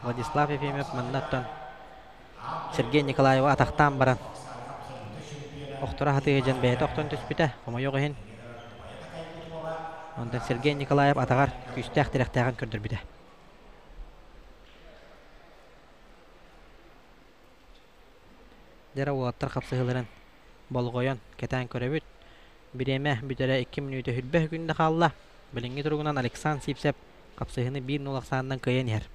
Владислав Ефимов манна оттон Сергей Николаевы атахтаан баран охторо сатыы сылдьан бэйэтэ охтон түспүтэ, хомойуох иһин. Онтон Сергей Николаев атаҕар күүстээх тирэхтээҕин көрдөрбүтэ. Дьэ уолаттар хапсыһыыларын болҕойон кэтээн көрөбүт. Бириэмэ бүтэрэ 2 мүнүүтэ 20 күндэ хаалла. Билиҥҥи туругунан Александр Сивцев хапсыһыыны 1-0 ахсаанынан кыайан иһэр.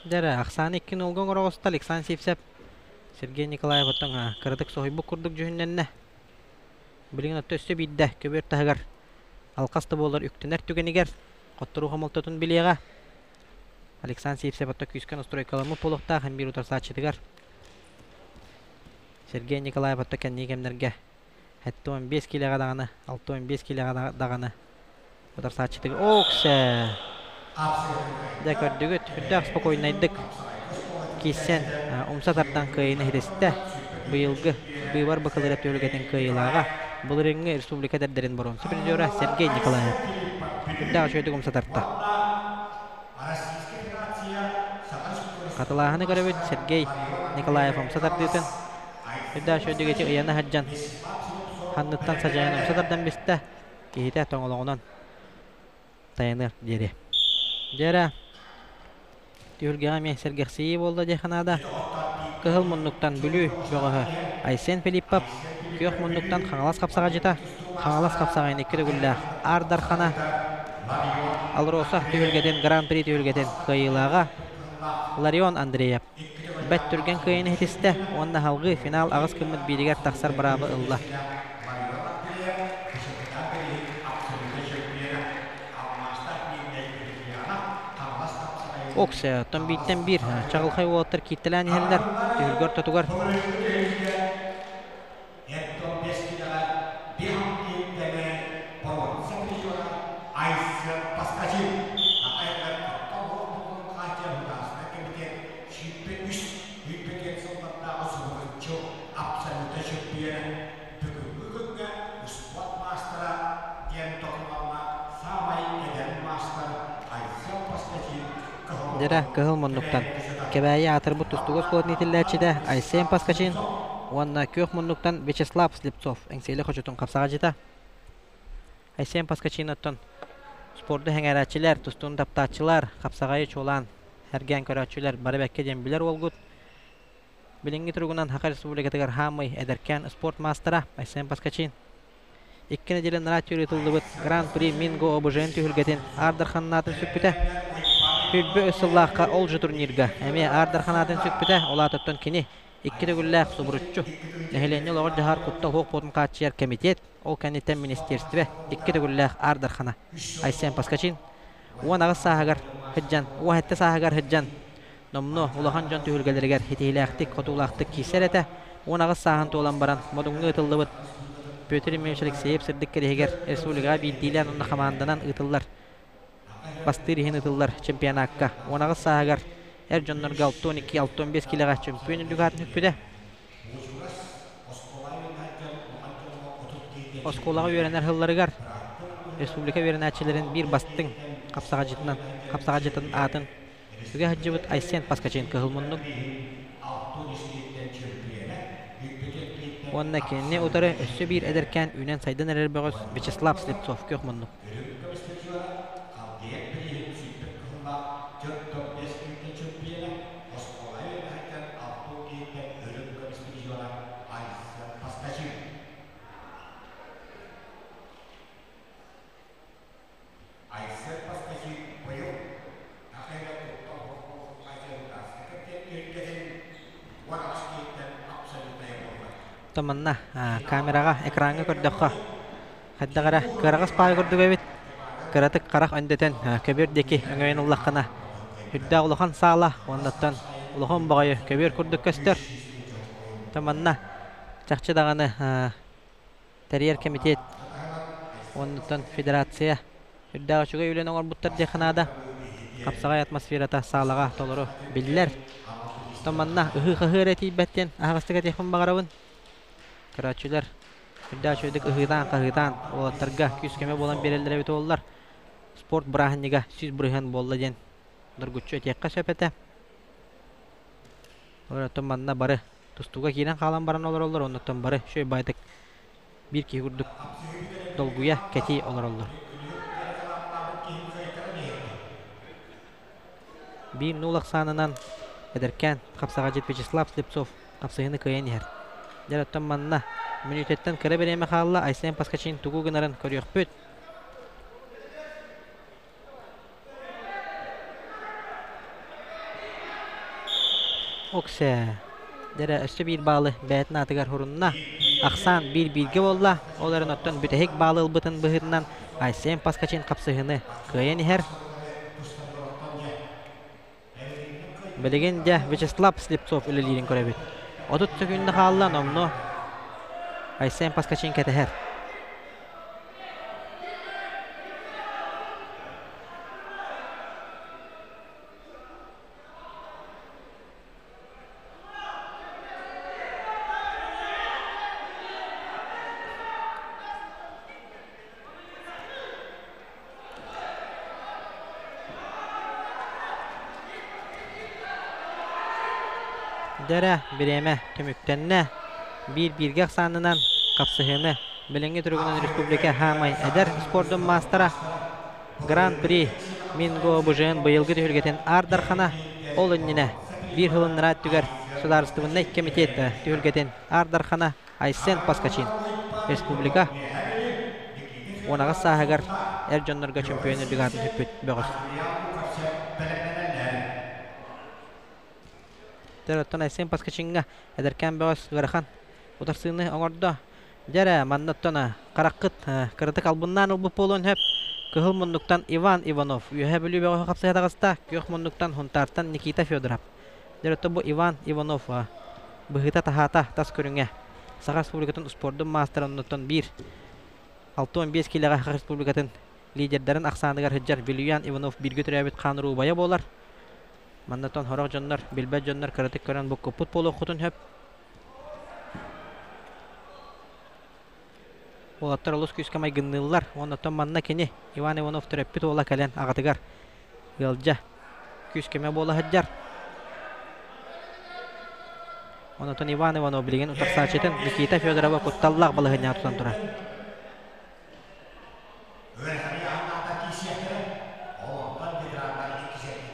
Дьэ эрэ, ахсааны 2-0-га оҥоро оҕуста Александр Сивцев. Сергей Николаев оттон кыратык соһуйбут курдук дьүһүннэннэ. Билигин отто өссө биирдэ көбүөр таһыгар алҕас да буоллар үктэнэр түгэнигэр хотторуу хомолтотун билиэҕэ. Александр Сивцев отто күүскэ настройкаламмыт буолуохтаах һэн биир утарсааччытыгар. Сергей Николаев отто кэнники кэмнэргэ 75 киилэҕэ даҕаны, 65 киилэҕэ даҕаны утарсааччытыгар Оксе! Дьэ көрдүгүт, үрдээх спокойнайдык киирсэн умса тардан кыайыыны иһитистэ. Быйылгы быыбар бакылыра түһүлгэтин кыайыылааҕа былырыыҥҥы республика эдэрдэрин боруонса призера Сергей Николаев. Үрдээх үчүгэйдик умса тарта. Хатылааһыны көрөбүт Сергей Николаев умса тардыытын. Үрдээх үчүгэйдик ити ыйана сылдьан ханныттан садьайан умса тардан бистэ. Киһитэ тоҥолоҕунан тайаныар диэри. Дьэ түһүлгэҕэ эмиэ сэргэхсийии буолла диэххэ наада. Кыһыл муннуктан Бүлүү бөҕөһө Айсен Филиппов, күөх муннуктан Хаҥалас хапсаҕадьыта, Хаҥалас хапсаҕайын икки төгүллээх Аар Дархана, Алроса түһүлгэтин Гран-при түһүлгэтин кыайыылааҕа Ларион Андреев бэрт түргэн кыайыыны ситистэ уонна салгыы финал аҕыс гыммыт бииригэр тахсар быраабы ылла. Оксе, оттон бииртэн биир чаҕылхай уолаттар кииртэлээн иһэллэр, түһүлгэ ортотугар. Бүгүҥҥү күҥҥэ успуорт маастара диэн докумуоҥҥа саамай эдэр маастар Айсен Паскачин Дьэрэ, кыһыл муннуктан Кэбээйи аатырбыт тустууга оскуолатын иитиллээччитэ Айсен Паскачин уонна күөх муннуктан Вячеслав Слепцов Эҥсиэли хочотун хапсаҕадьыта. Айсен Паскачин оттон спорду сэҥээрээччилэр, тустууну таптааччылар, хапсаҕайы чуолаан сэргээн көрөөччүлэр бары бэккэ диэн билэр уолгут. Билиҥҥи туругунан Саха Республикатыгар хаамый эдэркээн спорт маастара Айсен Паскачин. Икки нэдиэлэ нарааччы ыытыллыбыт Гран-при Минго ОБЖ-н түһүлгэтин Аар Дарханаатын сүкпүтэ. Сүүрбэ үс сыллаахха ол же турнирга эмиэ Аар Дарханаатын сүкпүтэ, ол аатыттан кини икки төгүллээх субуруччу нэһилиэнньэ олоҕор-дьаһар куттал суох буолуутун хааччыйар кэмитиэт, ол кэнниттэн министиэристибэ икки төгүллээх Аар Дархана Айсен Паскачин 18 сааһыгар сылдьан, 17 сааһыгар сылдьан Номнуо улахан дьон түһүлгэлэригэр ситиһиилээхтик, хотуулаахтык киирсэр этэ. 18 сааһын туолан баран, Модуҥҥа ыытыллыбыт Петр Ильич Алексеев сырдык кэриэһигэр республикаҕа биирдиилээн уонна хамаанданан ыытыллар бастыыр иһин ыытыллар чемпионакка 18 сааһыгар эр дьоннорго 62-65 киилэҕэ чөмпүйүөн үрдүк аатын сүкпүтэ. Оскуолаҕа үөрэнэр сылларыгар республика үөрэнээччилэрин биир бастыҥ хапсаҕадьытынан хапсаҕадьытын аатын Үгэ сылдьыбыт Айсен Паскачин кыһыл муннук уонна кинини утары өссө биир эдэркээн үүнэн-сайдан эрэр бөҕөс Вячеслав Слепцов күөх муннук. Айсен Паскачи быйыл Саха куттал Манна камераҕа, экраҥҥа көрдөххө, хайдах эрэ кыараҕас паай курдук эбит. Кыратык харах өндөтөн көбүөр диэки өҥөйөн ыллаххына, үрдээх улахан саала уоннаттан улахан баҕайы көбүөр курдук көстөр. Манна чахчы даҕаны тэрийэр кэмитиэт уоннаттан федерация үрдээх үчүгэй үлэни оҥорбуттар диэххэ наада. Хапсаҕай атмосферата саалаҕа толору биллэр. Оттон манна ыһыы-хаһыы эрэ тиийбэт диэн аһаҕастык этиэхпин баҕарабын. Көрөөччүлэр үрдээх үчүгэйдик ыһыытаан-хаһыытаан уолаттарга күүс-көмө буолан биэрэллэр эбит буоллар, спорт бырааһынньыга 100% буолла диэн доргуччу этиэххэ сөп этэ. Оттон манна бары тустууга киирэн хаалан баран олороллор, оннуттан бары үчүгэй баайдык биир киһи курдук долгуйа, кэтии олороллор. Биир нуул ахсаанынан эдэркээн хапсаҕадьыт Вячеслав Слепцов хапсыһыыны кыайан иһэр. Дьэ, оттон манна мүнүүтэттэн кыра бириэмэ хаалла, Айсен Паскачин тугу гынарын көрүөхпүт. Оксе, дьэрэ өссө биир баалы бэйэтин аатыгар урунна. Ахсаан биир-бииргэ буолла. Ол эрэн оттон бүтэһик баалы ылбытын быһыытынан Айсен Паскачин хапсыһыыны кыайан иһэр. Билигин дьэ Вячеслав Слепцов үлэлиирин көрөбүт. 30 сөкүүндэ хаалла, номнуо Айсен Паскачин кэтэһэр. Дэрэ, бириэмэ түмүктэннэ. Биир-бииргэ ахсаанынан хапсыһыыны билиҥҥи туругунан республика хаамай эдэр спордун маастара Гран-при Минго БЖН быйылгы түһүлгэтин Аар Дархана, ол иннинэ биир сылыннараа өттүгэр Судаарыстыбаннай кэмитиэт түһүлгэтин Аар Дархана Айсен Паскачин республика 18 сааһыгар эр дьоннорго чемпион үрдүк аатын сүкпүт бөҕөс. Оттон Айсен Паскачиҥҥа эдэркээн бөҕөс ыарахан утарсыыны оҥордо. Дьэ эрэ, манна оттон хараххыт кыратык албыннаан ылбыт буолуон сөп. Кыһыл муннуктан Иван Иванов, Үөһээ Бүлүү бөҕөһө хапсыһа таҕыста, күөх муннуктан Хунтаартан Никита Федоров. Дьэ оттон бу Иван Иванов быһыыта-таһаата тас көрүҥэ Саха Республикатын успуордун маастара оннуттан биир 65 киилэҕэ Саха Республикатын лидердэрин ахсааныгар сылдьар Вилюян Иванов бииргэ төрөөбүт хаан убайа буолар. Манна оттон сорох дьоннор, билбэт дьоннор кыратык көрөн буккуппут буолуоххутун сөп. Уолаттар олус күүскэ майгынныыллар. Уонна оттон манна кини, Иван Иванов төрөппүт уола кэлэн аҕатыгар ыалдьа, күүс-көмө буола сылдьар. Онтон Иван Иванов билигин утарсааччытын Никита Федорова кутталлаах балаһыанньаҕа тутан турар.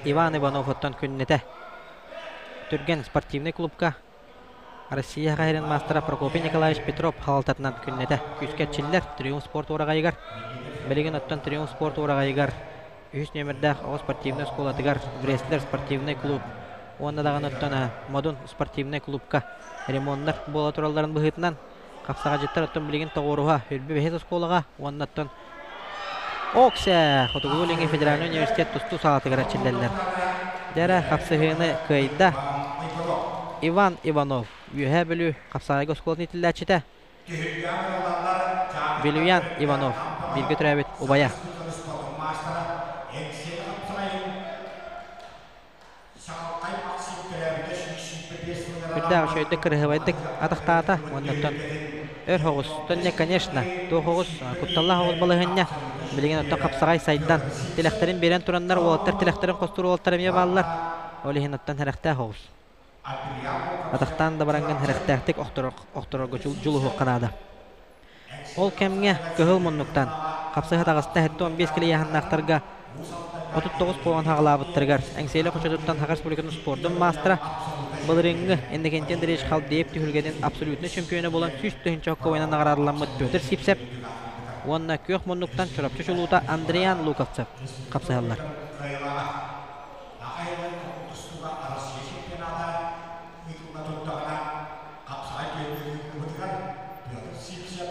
Иван Иванов оттон күннэтэ Түргэн спортивнай клубка Россия хаһыырын маастара Прокопий Николаевич Петров халалтатынан күннэтэ күүскэ эрчиллэр Триумф спорт уораҕайыгар. Билигин оттон Триумф спорт уораҕайыгар үһүс нүөмэрдээх оҕо спортивнай оскуолатыгар Бреслер спортивнай клуб уонна даҕаны оттон Модун спортивнай клубка ремоннар буола туралларын быһыытынан хапсаҕадьыттар оттон билигин тоҕуоруһа Үрбү бэһис оскуолаҕа уонна оттон Оксе Хотугулуу-Илиҥҥи федеральнай университет тустуу саалатыгар эрчиллэллэр. Дьэ эрэ, хапсыһыыны кыайда Иван Иванов, Үөһээ Бүлүү хапсаҕайга оскуолатын иитиллээччитэ Вилюян Иванов, бииргэ төрөөбүт убайа. Үрдээх үчүгэйдик кырыһыбайдык атахтаата уонна оттон өр соҕус, тонне конечно, туох оҕус, кутталлаах оҕус балаһыанньа. Билигин оттон хапсаҕай сайдан, тилэхтэрин биэрэн тураннар уолаттар тилэхтэрин хостуур уолаттар эмиэ бааллар. Ол иһин оттон сэрэхтээх оҕус. Атахтаан да бараҥҥын сэрэхтээхтик охторорго дьулуһуохха наада. Ол кэмҥэ кыһыл муннуктан хапсыһа таҕыста 75 килэ ыйааһыннаахтарга 39 буолан хаҕалаабыттарыгар Эҥсиэли хочотуттан Саха Республикатын спордун маастара былырыыҥҥы Иннокентий Андреевич Халдеев түһүлгэтин абсолютнай чемпиона буолан 100 000 очкойунан наҕараадаламмыт Петр Сипсев уонна күөх муннуктан Чурапчы чулуута Андриан Луковцев хапсыһаллар. Ыытылла турдаҕына, хапсаҕай түөлбэ ыытыллыбытыгар Петр Сивцев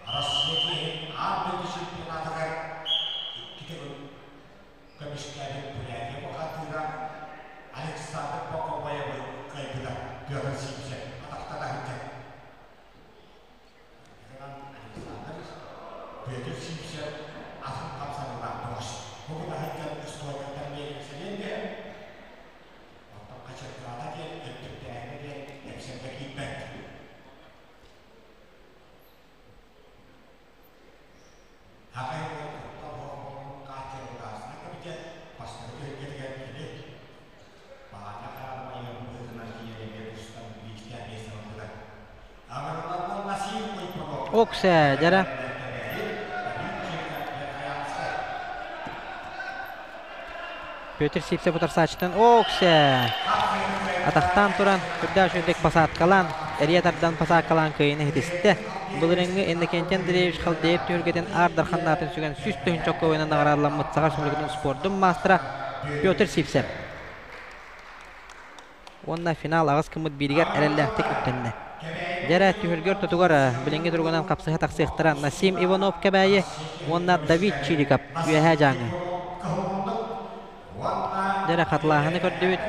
Арассыыйа киэһин аан дойду чемпионатыгар икки төгүл көмүскээбит Бурятия бухатыыра Александр Бокобоевы кыайбыта Петр Сивцев атахтана сылдьар. Александр Петр Сивцев атын хамсаныылаах бөҕөс. Бу гына сылдьан устуоруйаттан биэрэн биһэн Оттон хачыргаата диэн, өттүктээһинэ диэн кэпсэлгэ киирбэт. Аҕай уол куттал оһох хааччыллаасына кэмитиэт бастакы түһүлгэтигэр кини Баанньа хараабайыгар быһыытынан тиийэн эмиэ тустан биирдээн миэстэ ылбыта. Аҕырыларбар Насим Уйбанов Оксэ, дьара. Петр Сивцев утарсааччытын Оксе атахтаан туран үрдээх үчүгэйдик посадкалаан, эрийэ тардан посадкалаан кыайыыны иһитистэ. Былырыыҥҥы Иннокентий Андреевич Халдеев түһүлгэтин Аар Дархан аатын сүгэн 100 000 чоккобойунан наҕараадаламмыт Саха Республикатын спордун маастара Петр Сивцев. Уонна финал аҕыс гыммыт бииригэр эрэллээхтик үктэннэ. Дьэ эрэ, түһүлгэ ортотугар билиҥҥи туругунан хапсыһа тахсыахтара Насим Иванов Кэбээйи уонна Давид Чириков Үөһээ Дьааҥы. Дьэ эрэ, хатылааһыны көрдүбүт.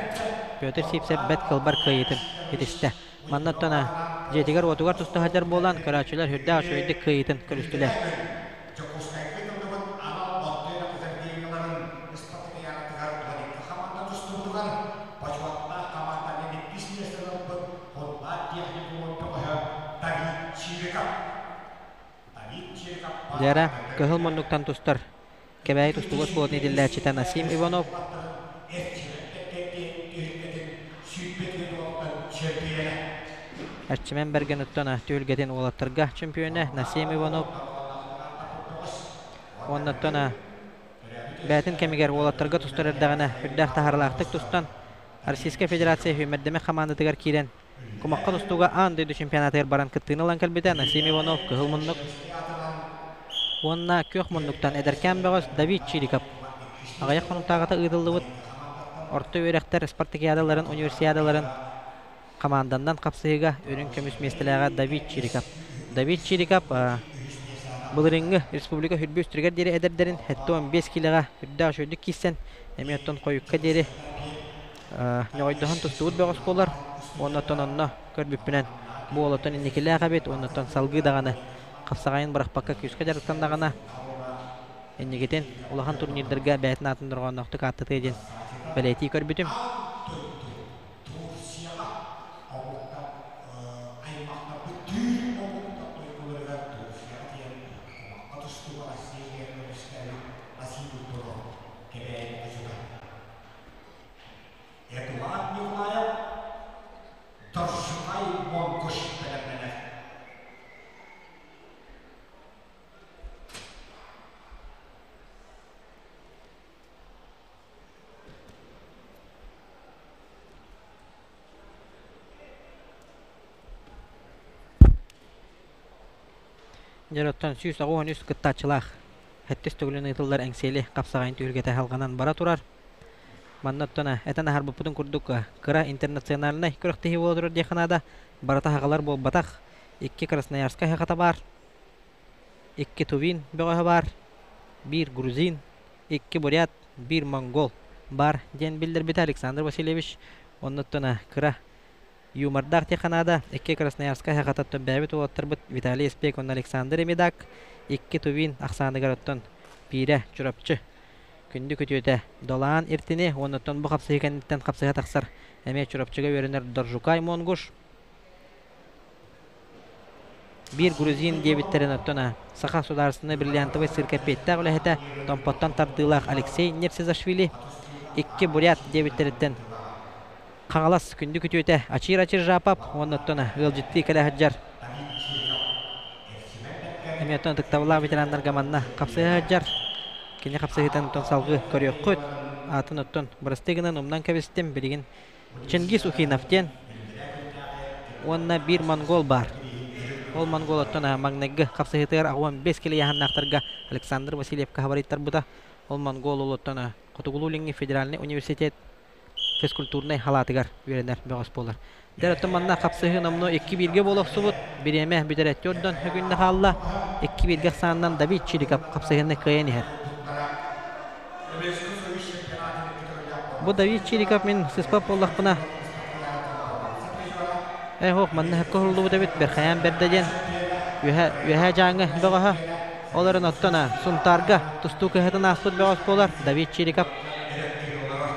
Петр Сивцев бэрт кылбар кыайыытын ситистэ. Манна оттон дьиэтигэр-уотугар туста сылдьар буолан, көрөөччүлэр сүрдээх үчүгэйдик кыайыытын көрүстүлэр. Дьокуускайга ыытыллыбыт анал орто үөрэх заведениеларын ыспартакыйаанатыгар 12 хамаанда тустубутугар бочуоттаах хамаанданы иккис миэстэни ылбыт Хуннаар техникумун көҕөһө Давид Чириков. Давид Чириков Дьэрэ, кыһыл муннуктан тустар Кэбээйи тустууга оскуолатын иитиллээччитэ Насим Иванов Эрчимэн Бэргэн оттон түһүлгэтин уолаттарга чөмпүйүөнэ Насим Иванов уонна оттон бэйэтин кэмигэр уолаттарга тустар эрдэҕинэ үрдээх таһаарыылаахтык тустан Российскай Федерация сүүмэрдэмэх хамаандатыгар киирэн Кумахха тустууга аан дойду чемпионатыгар баран кыттыыны ылан кэлбитэ Насим Иванов кыһыл муннук уонна күөх муннуктан эдэркээн бөҕөс Давид Чириков аҕыйах хонуктааҕыта ыытыллыбыт орто үөрэхтэр спартакиадаларын универсиадаларын хамаанданнан хапсыһыыга үрүҥ көмүс миэстэлээҕэ Давид Чириков. Давид Чириков былырыыҥҥы республика үрдү үстүрүгэр диэри эдэрдэрин 75 киилэҕэ үрдээх үчүгэйдик киирсэн эмиэ оттон хойукка диэри Ньоҕойдоһон тустубут бөҕөс буолар уонна оттон онно көрбүппүнэн бу уолаттан инникилээх эбит уонна оттон салгыы даҕаны хапсаҕайын бырахпакка күүскэ дьарыктаннаҕына инникитин улахан турнирдарга бэйэтин аатын дорҕоонноохтук ааттатыа диэн бэлиэтии көрбүтүм. Эдуард Николаев Доржукай Монгуш бэлэмнэнэр. Дьэ, оттон 183 кыттааччылаах сэттис төгүлүн ыытыллар Эҥсиэли хапсаҕайын түһүлгэтэ салҕанан бара турар. Манна оттон этэн аһарбыппытын курдук кыра интернациональнай күрэхтэһии буола турар диэххэ наада. Барыта аһаҕалар буолбатах. Икки Красноярскай аһаҕата баар, икки Тувин бөҕөһө баар, биир грузин, икки бурят, биир монгол баар диэн биллэрбитэ Александр Васильевич. Оннуттан кыра юмордаах диэххэ наада. Икки Красноярскай аһаҕатыттан бэйэбит уолаттарбыт Виталий Испек уонна Александр Эмидак, икки Тувин ахсааныгар оттон биирэ Чурапчы Күндү күтүөтэ Долаан Иртини уонна оттон бу хапсыһыы кэнниттэн хапсыһа тахсар эмиэ Чурапчыга үөрэнэр Доржукай Монгуш биир грузин диэбиттэрин оттон Саха судаарыстыбаннай бриллиантовай циркэ эппиэттээх үлэһитэ Томпоттон тардыылаах Алексей Нерсизашвили икки бурят диэбиттэриттэн Хаҥалас күндү күтүөтэ Ачир-Ачир Жапап уонна оттон ыалдьыттыы кэлэ сылдьар эмиэ оттон ытыктабыллаах ветераннарга манна хапсыһа сылдьар. Кини хапсыһыытын оттон салгыы көрүөххүт. Аатын оттон бырастыы гынан умнан кэбистим. Билигин Чингиз Ухинов диэн уонна биир монгол баар. Ол монгол оттон маҥнайгы хапсыһыытыгар 85 кило ыйааһыннаахтарга Александр Васильевка хабарыйтарбыта. Ол монгол уолуттан Хотугулуу-Илиҥҥи федеральнай университет физкультурнай халаатыгар үөрэнэр бөҕөс буолар. Дьэ, оттон манна хапсыһыы номнуо икки бииргэ буола охсубут. Бириэмэ бүтэрэччи ордон бүгүннэ хаалла. Икки бииргэ ахсаанынан Давид Чириков хапсыһыыны кыайан иһэр. Бу Давид Чириков мин сыспат буоллахпына Ээ, ох, манна сөпкө уһуллубут эбит, Бэрхэйээн бэрдэ диэн үөһэ, үөһээ дьааҥы бөҕөһө. Ол эрэн оттон Сунтаарга тустуу кыһатын ааспыт бөҕөс буолар Давид Чириков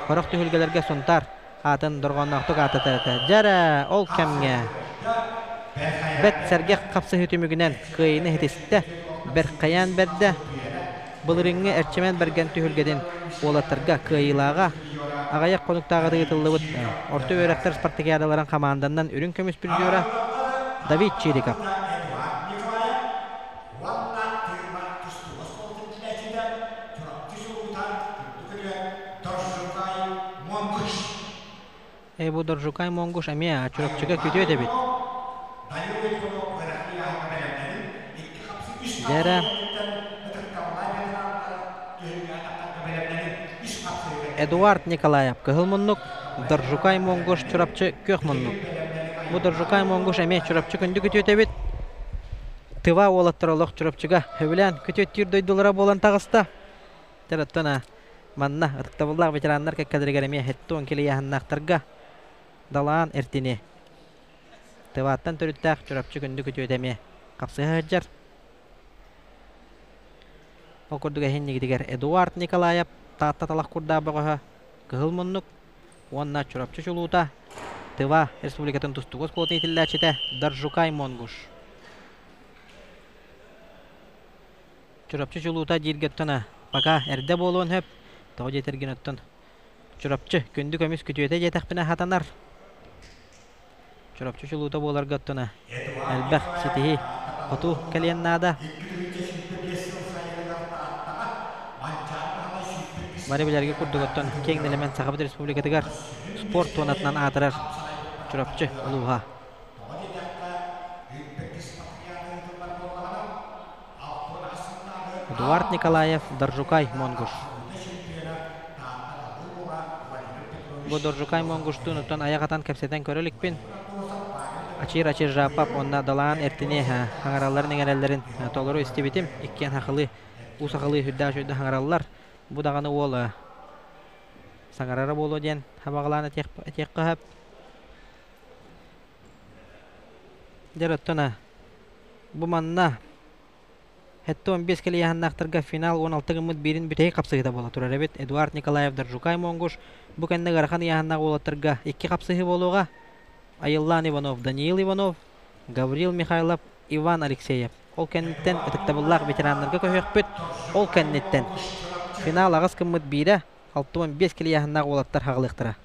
Сорох түһүлгэлэргэ Сунтаар аатын дорҕоонноохтук ааттатар этэ. Дьэ эрэ, ол кэмҥэ бэрт сэргэх хапсыһыы түмүгүнэн кыайыыны ситистэ, Бэрхэйээн бэрдэ, былырыыҥҥы Эрчимэн Бэргэн түһүлгэтин уолаттарга кыайыылааҕа аҕыйах хонуктааҕыта ыытыллыбыт орто үөрэхтэр спартакиадаларын хамаанданнан үрүҥ көмүс призера Давид Чириков. Уонна тыыма тустууга оскуолатын килээччитэ Чурапчы чулуута күндү Доржукай Монгуш. Ээ бу Доржукай Монгуш эмиэ Чурапчыга күтүөт эбит. Дьэ эрэ Эдуард Николаев кыһыл муннук, Доржукай Монгуш Чурапчы күөх муннук. Бу Доржукай Монгуш эмиэ Чурапчы күндү күтүөт эбит. Тыва уолаттара олох Чурапчыга сөбүлээн күтүөттүүр дойдулара буолан таҕыста. Оттон манна ытыктабыллаах ветераннар кэккэлэригэр эмиэ 70 килийааһыннаахтарга Далаан Эртини. Тываттан төрүттээх Чурапчы күндү күтүөтэ эмиэ хапсыһа сылдьар. Ол курдук эһиннигитигэр Эдуард Николаев Таатта талах курдаах бөҕөһө Кыһыл муннук уонна Чурапчы чулуута Тыва Республикатын тустууга оскуолатын иитиллээччитэ Даржукай Монгуш. Чурапчы чулуута дииргэ оттон пока эрдэ буолуон сөп. Тоҕо диэтэргин оттон Чурапчы күндү көмүс күтүөтэ диэтэхпинэ хатанар. Чурапчы чулуута буоларга оттон элбэх ситиһии хоту кэлиэн наада. Бары билэргэ курдук оттон киэҥ нэлэмэн Сахабыт Республикатыгар спорт туонатынан аатырар Чурапчы улууһа. Эдуард Николаев, Доржукай Монгуш. Бу Доржукай Монгуштуун оттон айах атан кэпсэтэн көрө иликпин. Ачир-ачир Жапап уонна Далаан Эртини хаҥаралларын иҥэрэллэрин толору истибитим. Иккиэн хахылыы, уу сахалыы сүрдээх үчүгэйдик хаҥараллар. Бу даҕаны уол саҥарара буолуо диэн хабаҕалаан этиэххэ сөп. Дьэ оттон бу манна 75 кэлиэһаннаахтарга финал 16 гыммыт биирин бүтэһик хапсыһыыта буола турар эбит. Эдуард Николаев Даржукай Монгуш бу кэннэ ыарахан ыйааһыннаах уолаттарга икки хапсыһыы буолуоҕа. Айыллаан Иванов, Даниил Иванов, Гаврил Михайлов, Иван Алексеев. Ол кэнниттэн ытыктабыллаах ветераннарга көһүөхпүт. Ол кэнниттэн финал аҕыс гыммыт биирэ 65 килийааһыннаах уолаттар хаҕылыахтара.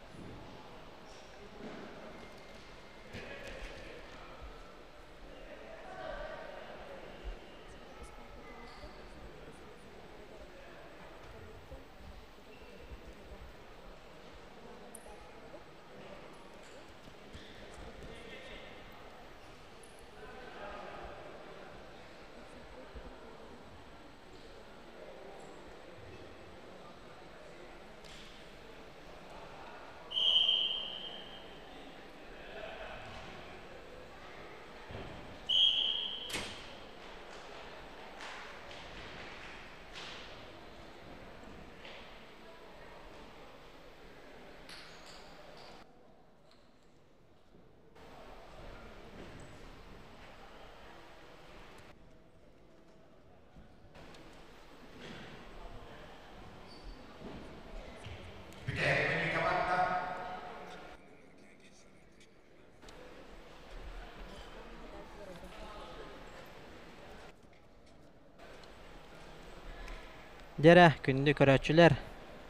Дьэрэ, күндү көрөөччүлэр,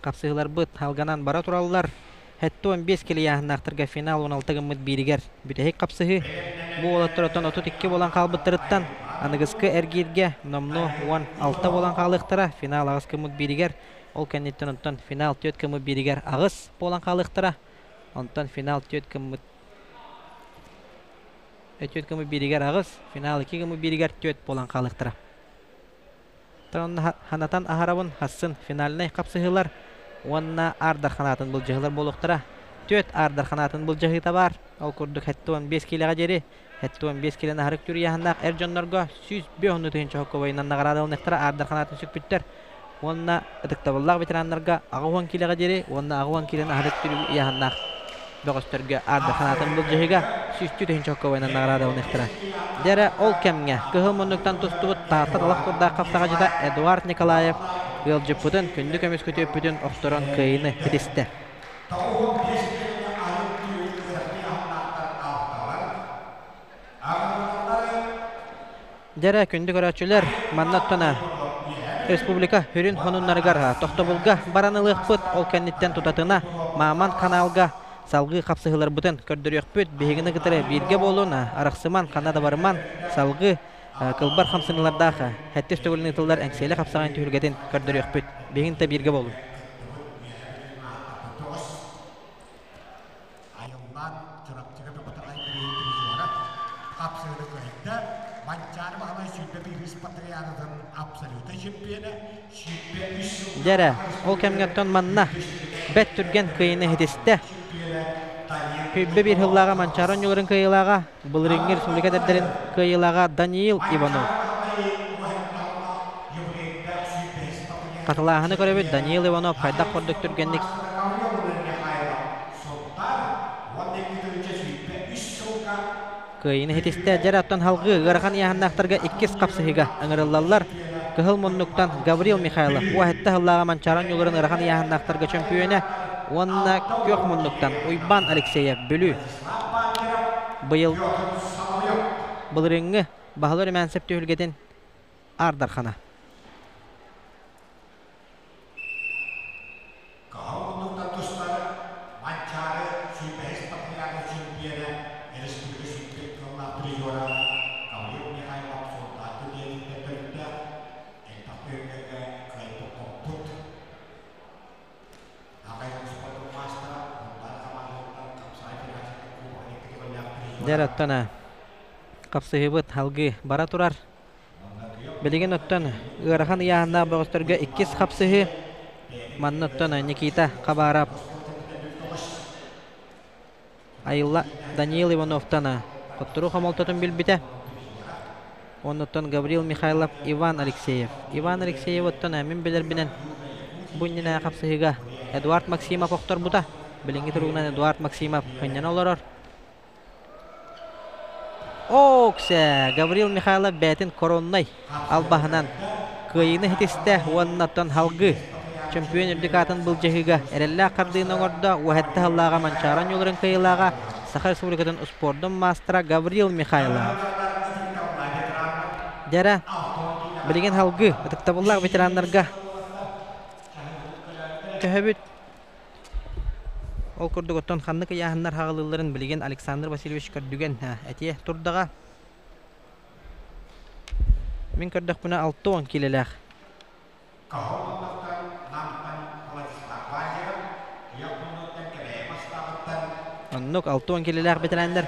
хапсыһыыларбыт алганан бара тураллар. 75 килийааһыннаахтарга финал 16 гыммыт бииригэр бүтэһик хапсыһыы. Бу уолаттар оттон 32 буолан хаалбыттарыттан аныгыскы эргииргэ номнуо 16 буолан хаалыахтара. Финал аҕыс гыммыт бииригэр, ол кэнниттэн онтон финал 4 гыммыт бииригэр аҕыс буолан хаалыахтара. Онтон финал 4 гыммыт 4 гыммыт бииригэр аҕыс, финал 2 гыммыт бииригэр 4 буолан хаалыахтара. Ханатан аһарабын хассын финальнай хапсыһыылар уонна аардар ханаатын былдьаһыылар буолуохтара. Түөрт аардар ханаатын былдьаһыыта баар. Ол курдук 75 киилэҕэ диэри 75 киилэн аһарык түрүйэһиннээх эр дьоннорго 105 тыһыынча хоккобойунан наҕараадаланыахтара аардар ханаатын сүкпүттэр. Уонна ытыктабыллаах ветераннарга 80 киилэҕэ диэри уонна 80 киилэн аһарык түрүйэһиннээх бөҕөстөргө аардар ханаатын былдьаһыыга 102 тыһыынча хоккобойунан наҕараадаланыахтара. Дьэ эрэ ол кэмҥэ кыһыл муннуктан тустубут Таатта талах курдаах хапсаҕадьыта Эдуард Николаев ыалдьыппытын, күндү көмүс күтүөппүтүн охторон кыайыыны ситистэ. Дьэ эрэ, күндү көрөөччүлэр, манна оттон республика сүрүн сонуннарыгар тохтобулга баран ылыахпыт. Ол кэнниттэн тутатына Мааман каналга салгыы хапсыһыыларбытын көрдөрүөхпүт. Биһигини кытары бииргэ буолун, арахсыман, ханна да барыман, салгыы кылбар хамсаныылардаах сэттис төгүлүн ыытыллар Эҥсиэли хапсаҕайын түһүлгэтин көрдөрүөхпүт. Биһигини да бииргэ буолун. Айыллаан Чурапчыга Бөҕөтөҕөй Кириэһин призера хапсыһыны кыайда. Манчаары Баһылай 21 патриаратын абсолюта чемпиона, 23 сыл Дьэ эрэ, ол кэмҥэ оттон манна бэт түргэн кыайыыны иһитистэ. Сүүрбэ биир сыллааҕа Манчаары оонньууларын кыайыылааҕа, былырыыҥҥы республика эдэрдэрин кыайыылааҕа Даниил Иванов. Хатылааһыны көрөбүт Даниил Иванов хайдах курдук түргэнник Кыайыыны ситистэ. Дьэр оттон халгыы ыарахан ыйааһыннаахтарга иккис хапсыһыыга ыҥырыллаллар. Кыһыл муннуктан Гаврил Михайлов уоһэтте сыллааҕы Манчаары оонньууларын ыарахан ыйааһыннаахтарга чөмпүйүөнэ уонна күөх муннуктан Уйбаан Алексеев Бүлүү. Быйыл былырыыҥҥы Баһылай Румянцев түһүлгэтин Аар Дархана. Кыһыл муннуктан тустар Манчаары сүүрбэһис патриарх чемпиона, республика сүүрбэт тыллаах призера Гаврил Михайлов Сунтаарга диэтиттэн төрүттээх, элбэх түһүлгэлэргэ кыайбыт-хоппут. Аҕай спортун маастара, Сунтаар хамаандатыттан Хапсаҕай федерациятын кубогын икки төгүллээх призера. Дьэр оттон хапсыһыыбыт салгыы бара турар. Билигин оттон ыарахан ыйааһыннаах бөҕөстөргө иккис хапсыһыы. Манна оттон Никита Хабаров Айылла Даниил Ивановтан хотторуу хомолтотун билбитэ. Оннуттан Гаврил Михайлов, Иван Алексеев. Иван Алексеев оттон мин билэрбинэн бу иннинэ хапсыһыыга Эдуард Максимов охторбута. Билиҥҥи туругунан Эдуард Максимов хынньана олорор. Ооксэ! Гаврил Михайлов бэйэтин короннай албаһынан кыайыыны ситистэ уонна оттон халгыы чөмпүйүөн үрдүк аатын былдьаһыыга эрэллээх хардыыны оҥордо. Уоһэтте сыллааҕа Манчаары оонньууларын кыайыылааҕа Саха Республикатын успуордун маастара Гаврил Михайлов. Дьэрэ, билигин халгыы ытыктабыллаах ветераннарга төһөбүт Ол курдук оттон ханнык ыйааһыннар хаҕылыылларын билигин Александр Васильевич көрдүгэн этиэ турдаҕа. Мин көрдөхпүнэ 60 киилэлээх. Оннук 60 киилэлээх бэтэрээннэр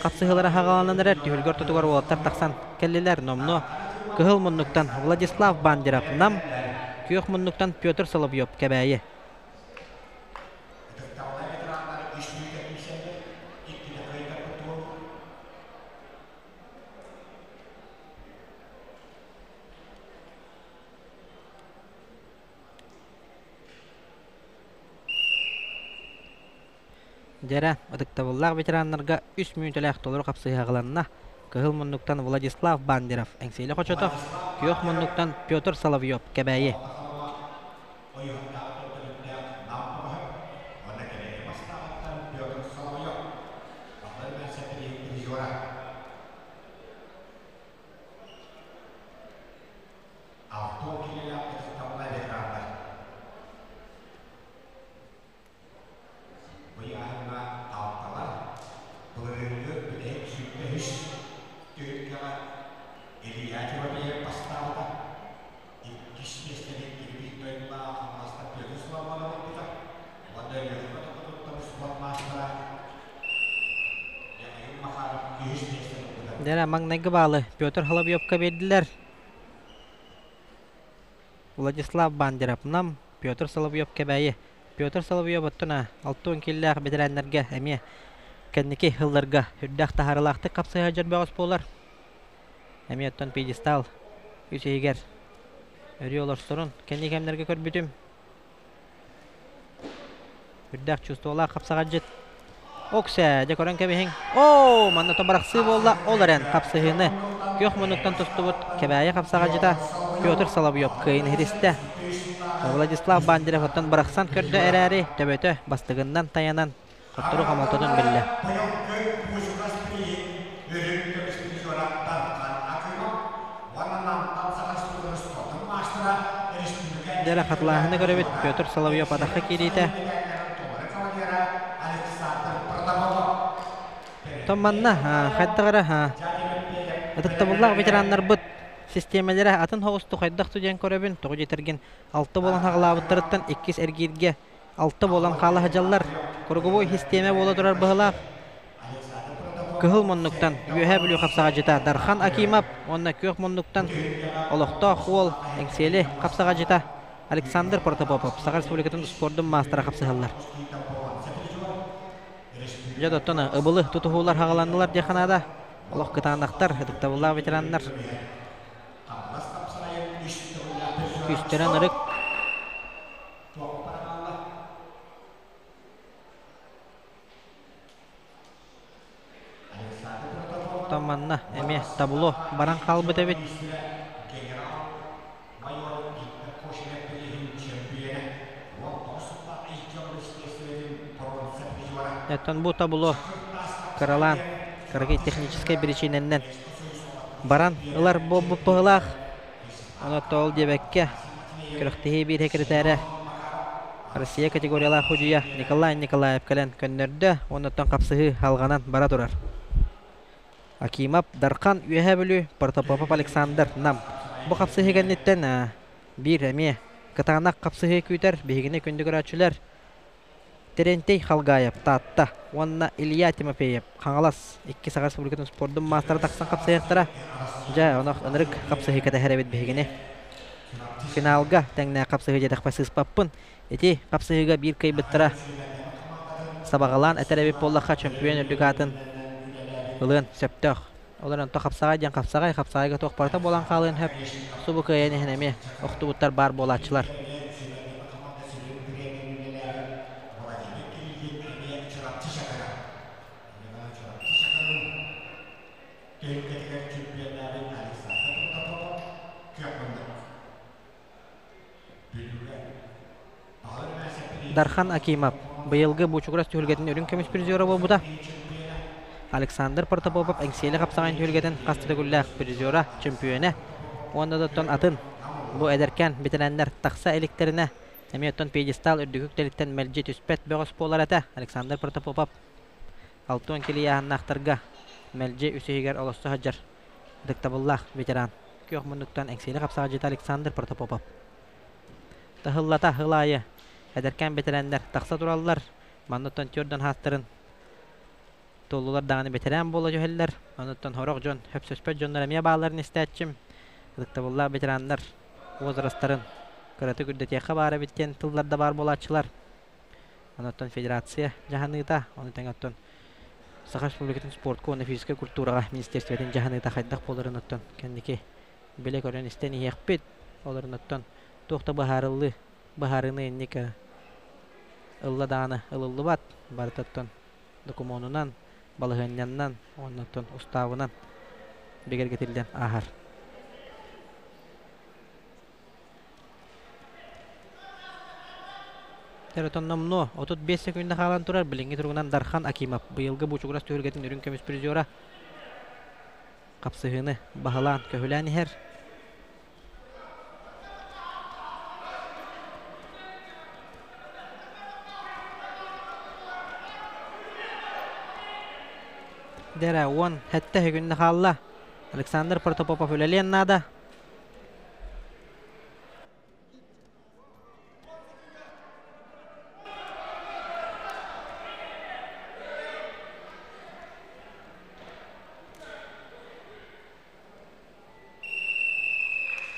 хапсыһыылара хаҕаланан эрэр түһүлгэ ортотугар уолаттар тахсан кэллилэр. Номнуо кыһыл муннуктан Владислав Бандеров Нам, күөх муннуктан Петр Соловьев Кэбээйи. Ытыктабыллаах ветераннар үс мүнүүтэ киирсэллэр, иккитэ кыайтарбыт туолбут. Дьэрэ, ытыктабыллаах ветераннарга үс мүнүүтэлээх толору хапсыһыаҕаланна. Кыһыл муннуктан Владислав Бандеров, Эҥсиэли хочото, күөх муннуктан Петр Соловьев, Кэбээйи. Ойуһуннааҕы төрүттээх Нам тоҕоһо уонна Кэбээйи Мастааҕыттан Петр Соловьев, Баһылай Мээсэппириин призера. 60 киилэлээх ытыктабыллаах ветераннар. Бу ыйааһыҥҥа алталар былырыыҥҥы бүтэһик 23 түһүлгэҕэ Илья Тимофеев бастаабыта. Иккис миэстэни кирбиир дойдулаах Хаҥаластар Петр Соломонов ылбыта уонна Өлүөхүмэ токотуттан спорт маастара Михаил Махаров үһүс миэстэни ылбыта. Дьэ, маҥнайгы баалы Петр Соловьевка биэрдилэр. Владислав Бандеров Нам, Петр Соловьев Кэбээйи. Петр Соловьев оттон 60 киилэлээх бэтэрээннэргэ эмиэ кэнники сылларга үрдээх таһаарыылаахтык хапсыһа сылдьар бөҕөс буолар. Эмиэ оттон пьедестал үс иһигэр өрүү олорсорун кэнники кэмнэргэ көрбүтүм. Үрдээх чувстволаах хапсаҕайдьыт. Оксэ, дьэ көрөн кэбиһиҥ. Оо, манна тобарахсыы буолла, ол эрэн хапсыһыыны күөх муннуктан тустубут Кэбээйи хапсаҕайдьыта Петр Соловьев кыайын иһитистэ. Владислав Бандеров оттон бырахсан көрдө эрээри, төбөтө бастыгыннан тайанан хоттору хомолтотун биллэ. Дьэ хатылааһыны көрөбүт Петр Соловьев атахха киириитэ. Оттон манна хайдах эрэ ытыктабыллаах ветераннарбыт систиэмэлэрэ атын соҕустук хайдах диэн көрөбүн. Тоҕо диэтэргин алта буолан хаҕылаабыттарыттан иккис эргииргэ алта буолан хаала сылдьаллар. Круговой систиэмэ буола турар быһыылаах. Кыһыл муннуктан Үөһээ Бүлүү хапсаҕайдьыта Дархан Акимов уонна күөх муннуктан олохтоох уол Эҥсиэли хапсаҕайдьыта Александр Протопопов Саха Республикатын спордун маастара хапсыһаллар. Дьэ, оттон ыбылы тутуһуулар хаҕаланнылар диэххэ наада. Олох кытаанахтар, ытыктабыллаах ветераннар. Күүстэрэ ынырык. Оттон манна эмиэ табло баран хаалбыт эбит. Оттон бу табло кыралаан, кыракый техническэй биричиинэннэн баран ылар буолбут быһыылаах. Ону ол диэбэккэ, күрэхтэһии биир секретарэ Россия категориялаах судьуйа Николай Николаев кэлэн көннөрдө уонна оттон хапсыһыы алҕанан бара турар. Акимов Дархан Үөһээ Бүлүү, Протопопов Александр Нам. Бу хапсыһыы кэнниттэн биир эмиэ кытаанах хапсыһыы күүтэр биһигини күндү көрөөччүлэр Терентий Халгаев Таатта уонна Илья Тимофеев Хаҥалас икки Саха Республикатын спордун маастара тахсан хапсыһыахтара. Дьэ, онох ынырык хапсыһыы кэтэһэр эбит биһигини. Финалга тэҥнээх хапсыһыы диэтэхпэ сыыспаппын. Ити хапсыһыыга биир кыайбыттара сабаҕалаан этэр эбит буоллахха чөмпүйүөн үрдүк аатын ылыан сөптөөх. Ол эрэн онто хапсаҕай диэн хапсаҕай, хапсаҕайга туох барыта буолан хаалыан сөп. Субу кыайан иһэн эмиэ охтубуттар баар буолааччылар. Дархан Акимов быйылгы Буучугурас түһүлгэтин үрүҥ көмүс призера буолбута. Александр Протопопов Эҥсиэли хапсаҕайын түһүлгэтин хас да төгүллээх призера, чөмпүйүөнэ уонна да оттон атын бу эдэркээн бэтэрэннэр тахса иликтэринэ эмиэ оттон пьедестал үрдүкү үктэлиттэн мэлдьи түспэт бөҕөс буолар этэ. Александр Протопопов 60 килийааһыннаахтарга мэлдьи үс иһигэр олосто сылдьар ытыктабыллаах ветеран. Күөх муннуктан Эҥсиэли хапсаҕайдьыта Александр Протопопов. Таһыллата сыл аайы эдэркээн бэтэрээннэр тахса тураллар. Манныттан түөрдэн хаастарын туоллулар даҕаны бэтэрээн буола түһэллэр. Онуттан сорох дьон хөпсөспөт дьоннор эмиэ баалларын истээччим. Ытыктабыллаах ветераннар возрастарын кыратык үрдэтиэххэ баар эбит диэн тыллар да баар буолааччылар. Онуттан федерация дьаһаныыта, ону тэҥэ оттон Саха Республикатын спортка уонна физическэй культураҕа министерствотын дьаһаныыта хайдах буоларын оттон кэнники билэ көрөн истэн иһиэхпит. Олорун оттон туох да быһаарыллыы быһаарыыны инник ылла даҕаны ылыллыбат. Барыта оттон докумуонунан, балаһыанньаннан уонна оттон устаабынан бигэргэтиллэн ааһар. Теретон номнуо 35 секунда хаалан турар билиҥҥи туругунан Дархан Акимов быйылгы Буучугурас түһүлгэтин үрүҥ көмүс призера хапсыһыыны баһылаан көһүлээн иһэр. Дэрэ 17 секунда хаалла. Александр Протопопов үлэлиэн наада.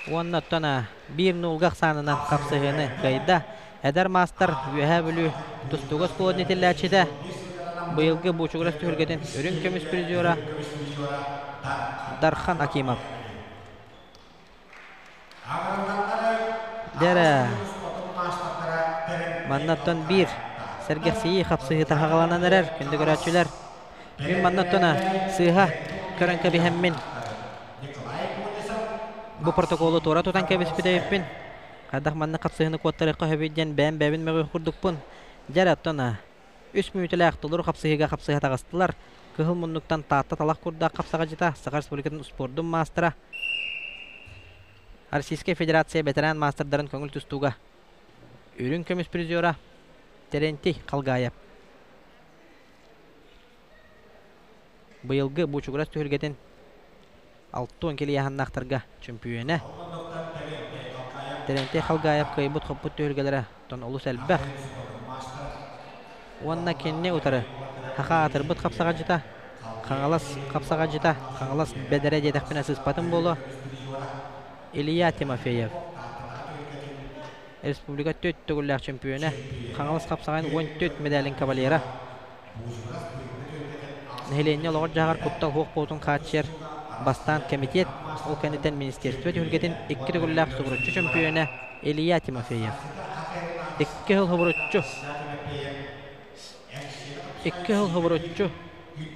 Уонна оттон биир нуулга ахсаанынан хапсыһыыны кыайда. Эдэр маастар Үөһээ Бүлүү тустууга оскуолатын итиллээччитэ, быйылгы Буучугурас түһүлгэтин үрүҥ көмүс призера Дархан Акимов. Дьэ манна оттон биир сэргэхсийии хапсыһыыта хаҕаланан эрэр, күндү көрөөччүлэр. Мин манна оттон сыыһа көрөн кэбиһэммин бу протоколу туора тутан кэбиспит эбиппин. Хайдах манна хапсыһыыны куоттарыахха сөбүй диэн бэйэм бэйэбин мөҕүөх курдукпун. Дьэ оттон үс мүнүүтэлээх толору хапсыһыыга хапсыһа таҕыстылар. Кыһыл муннуктан Таатта талах курдаах хапсаҕадьыта, Саха Республикатын успуордун маастара, Российскай Федерация бэтэрээн маастардарын көҥүл тустууга үрүҥ көмүс призера Терентий Халгаев. Быйылгы Буучугурас түһүлгэтин 60 килийааһыннаахтарга чөмпүйүөнэ. Терентий Халгаев кыайбыт-хоппут түһүлгэлэрэ тон олус элбэх. Уонна кинини утары Хаха аатырбыт хапсаҕадьыта, Хаҥалас хапсаҕадьыта, Хаҥалас бэдэрэ диэтэхпинэ сыыспатым буолуо, Илья Тимофеев. Республика төрт төгүллээх чөмпүйүөнэ, Хаҥалас хапсаҕайын 14 медалин кавалера. Нэһилиэнньэ олоҕор-дьаһаҕар куттал суох буолуутун хааччыйар бастаан кэмитиэт, ол кэнниттэн министиэристибэ түһүлгэтин икки төгүллээх субуруччу чөмпүйүөнэ Илья Тимофеев. Икки сыл субуруччу. Икки сыл субуруччу.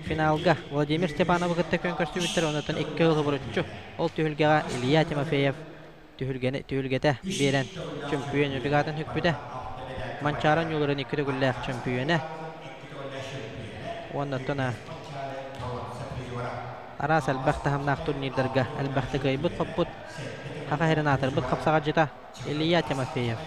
Финалга Владимир Степановы кытта күөн көрсүбүттэр, онтон икки сыл оборуччу ол түһүлгэҕэ Илья Тимофеев түһүлгэни түһүлгэтэ биэрэн чөмпүйүөн үрдүк аатын сүкпүтэ. Манчаары оонньууларын икки төгүллээх чөмпүйүөнэ уонна оттон араас элбэх таһымнаах турнирдарга элбэхтик кыайбыт-хоппут, Саха сирин аатырбыт хапсаҕайдьыта Илья Тимофеев.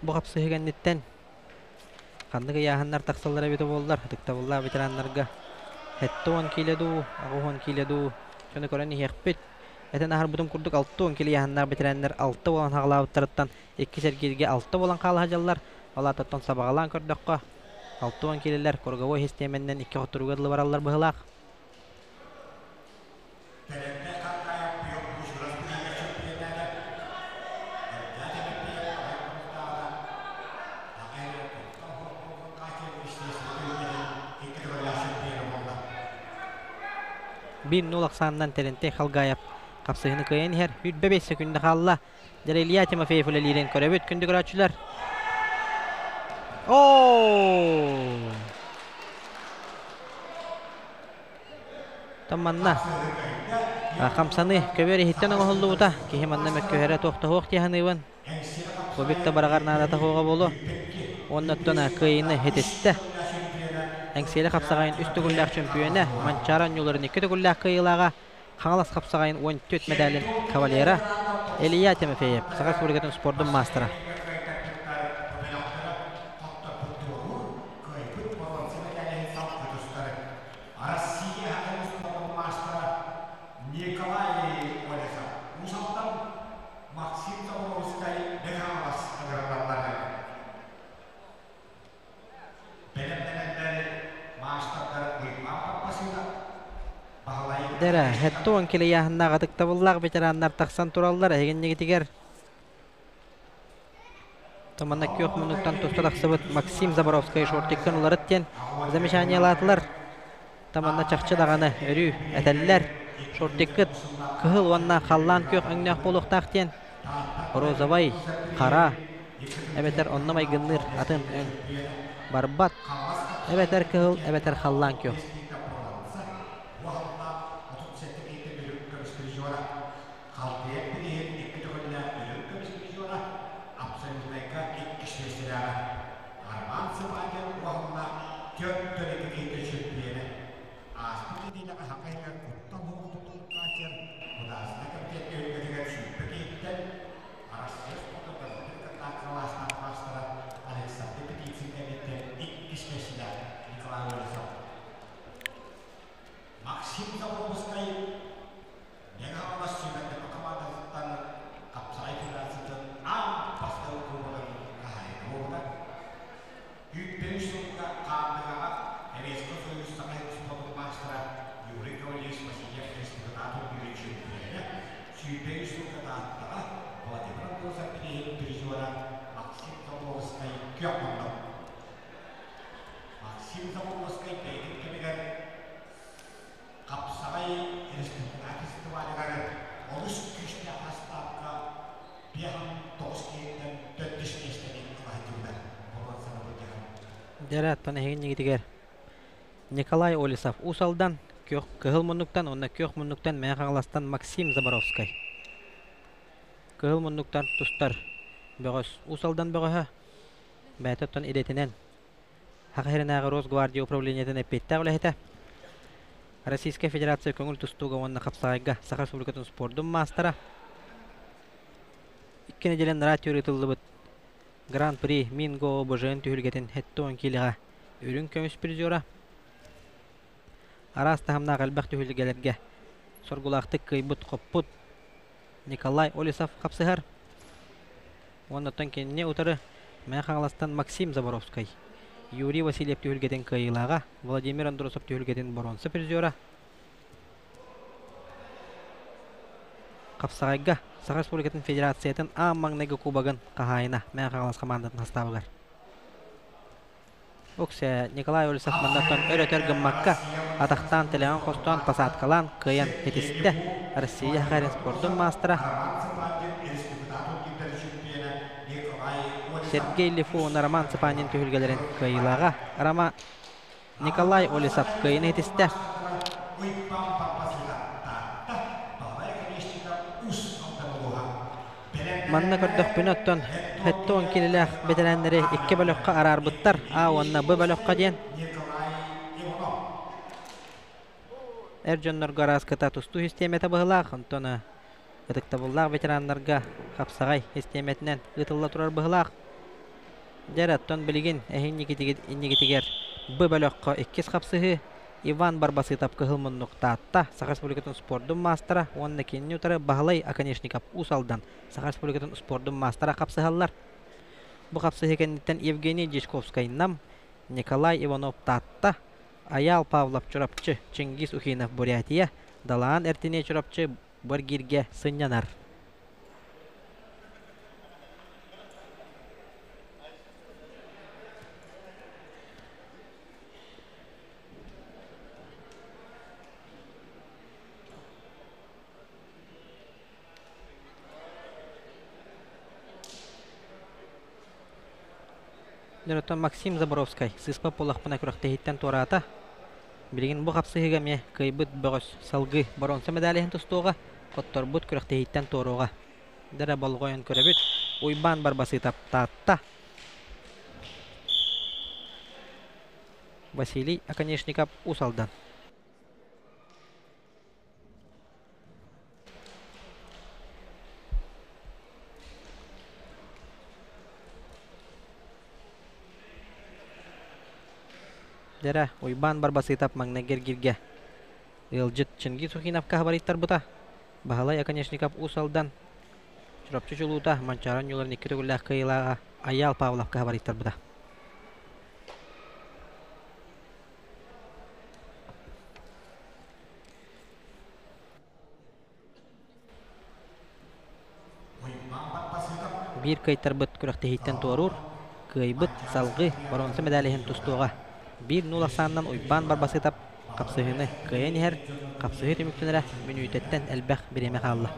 Бу хапсыһыы кэнниттэн ханнык ыйааһыннар тахсаллара эбитэ буоллар, ытыктабыллаах ветераннарга 70 киилэ дуу, 80 киилэ дуу дьону көрөн иһиэхпит. Этэн аһарбытым курдук 60 киилэ ыйааһыннаах ветераннар 6 буолан хаҕалаабыттарыттан иккис эргииргэ 6 буолан хаала сылдьаллар. Ол аатыттан сабаҕалаан көрдөххө, 60 киилэлэр круговой систиэмэннэн икки хотторууга дылы бараллар быһыылаах. Биир нул ахсаанынан Терентей Халгаев хапсыһыыны кыайан иһэр. 25 секунда хаалла. Дьэ, Илья Тимофеев үлэлиирин көрөбүт, күндү көрөөччүлэр. Оо! Оттон манна хамсаныы көбүөр иһиттэн оҥоһуллубута. Киһи манна мөккүһэрэ туох да суох дии саныыбын. Кубик да бараҕар наадата суоҕа буолуо. Уонна оттон кыайыыны ситистэ. Эҥсиэли хапсаҕайын үс төгүллээх чөмпүйүөнэ, Манчаары оонньууларын икки төгүллээх кыайыылааҕа Хаҥалас хапсаҕайын 14 мэдээлин кавалера Илья Тимофеев, Саха Республикатын спордун маастара. Дэрэ, 70 килийааһыннаах ытыктабыллаах ветераннар тахсан тураллар эһигиннигитигэр. Туманна күөх муннуктан туста тахсыбыт Максим Заборовскай шортиккын уларыт диэн замечаниелаатылар. Таманна чахчы даҕаны өрүү этэллэр. Шортиккыт кыһыл уонна халлаан күөх өҥнөөх буолуохтаах диэн. Розовай, хара, эбэтэр онно майгынныыр атын өҥ барбат. Эбэтэр кыһыл, эбэтэр халлаан күөх. Дьэрэ, оттон эһигинньигитигэр Николай Олесов Уус Алдан, күөх кыһыл муннуктан уонна күөх муннуктан Мэҥэ Хаҥаластан Максим Заборовскай. Кыһыл муннуктан тустар бөҕөс Уус Алдан бөҕөһө, бэйэтэ оттон идэтинэн Саха сиринээҕи Росгвардия управлениетын эппиэттээх үлэһитэ, Российскай Федерация көҥүл тустууга уонна хапсаҕайга Саха Республикатын спордун маастара, икки нэдиэлэ анараа өттүгэр ыытыллыбыт Гран-при Минго ОБЖ-н түһүлгэтин 70 киилэҕэ үрүҥ көмүс призера, араас таһымнаах элбэх түһүлгэлэргэ соргулаахтык кыайбыт-хоппут. Николай Олесов хапсыһар. Уоннаттан кинини утары Мэҥэ Хаҥаластан Максим Заборовскай, Юрий Васильев түһүлгэтин кыайыылааҕа, Владимир Андросов түһүлгэтин боруонса призера. Хапсаҕайга Саха Республикатын Федерациятын аан маҥнайгы кубогын хаһаайына Мэҥэ Хаҥалас хамаандатын састаабыгар. Уксэ Николай Олесов маннаттан өр-өтөр гыммакка, атахтаан тэлэҕин хостоон посадкалаан кыайан этистэ. Россия Сахалин спордун маастара Сергей Лифу уонна Роман Цыпанин түһүлгэлэрин кыайыылааҕа Рома Николай Олесов кыайан этистэ. Манна көрдөхпүнэ оттон 70 киилэлээх бэтэрээннэри икки бөлөххө араарбыттар А уонна Б бөлөххө диэн. Эр дьоннорго арааскыта тустуу систиэмэтэ быһылаах, онтон ытыктабыллаах ветераннарга хапсаҕай систиэмэтинэн ыытылла турар быһылаах. Дьэ, оттон билигин эһиги иннигитигэр Б бөлөххө иккис хапсыһыы Иван Барбасытов Кыһыл Муннук Таатта Саха Республикатын спордун маастара уонна кинини утары Баһылай Оконешников Уус Алдан Саха Республикатын спордун маастара хапсыһаллар. Бу хапсыһыы кэнниттэн Евгений Дьячковскай Нам, Николай Иванов Таатта, Айаал Павлов Чурапчы, Чингиз Ухинов Бурятия, Далаан Эртине Чурапчы Баргиргэ сынньанар. Дьонуттан Максим Заборовскай сыыспа буоллахпына күрэхтэһииттэн туораата. Билигин бу хапсыһыыга эмиэ кыайбыт бөҕөс салгыы боруонса медалиһын тустуоҕа, хотторбут күрэхтэһииттэн туоруоҕа. Дэрэ болҕойон көрөбүт. Уйбаан Барбасыытап Таатта. Василий Оконешников Уус Алдан. Дэрэ, Уйбаан Барбасыытап маҥнайгы эргииргэ ыалдьыт Чингиз Сухиновка хабарыйтарбыта. Баһылай Оконешников Уус Алдан Чурапчы чулуута Манчаары оонньууларын икки төгүллээх кыайыылааҕа Айаал Павловка хабарыйтарбыта. Биир кыайтарбыт күрэхтэһииттэн туоруур, кыайбыт салгыы боруонса медаль иһин тустуоҕа. Биир нуул ахсаанынан Уйбаан Барбасытап хапсыһыыны кыайан иһэр, хапсыһыы түмүктэнэрэ мүнүүтэттэн элбэх бириэмэ хаалла.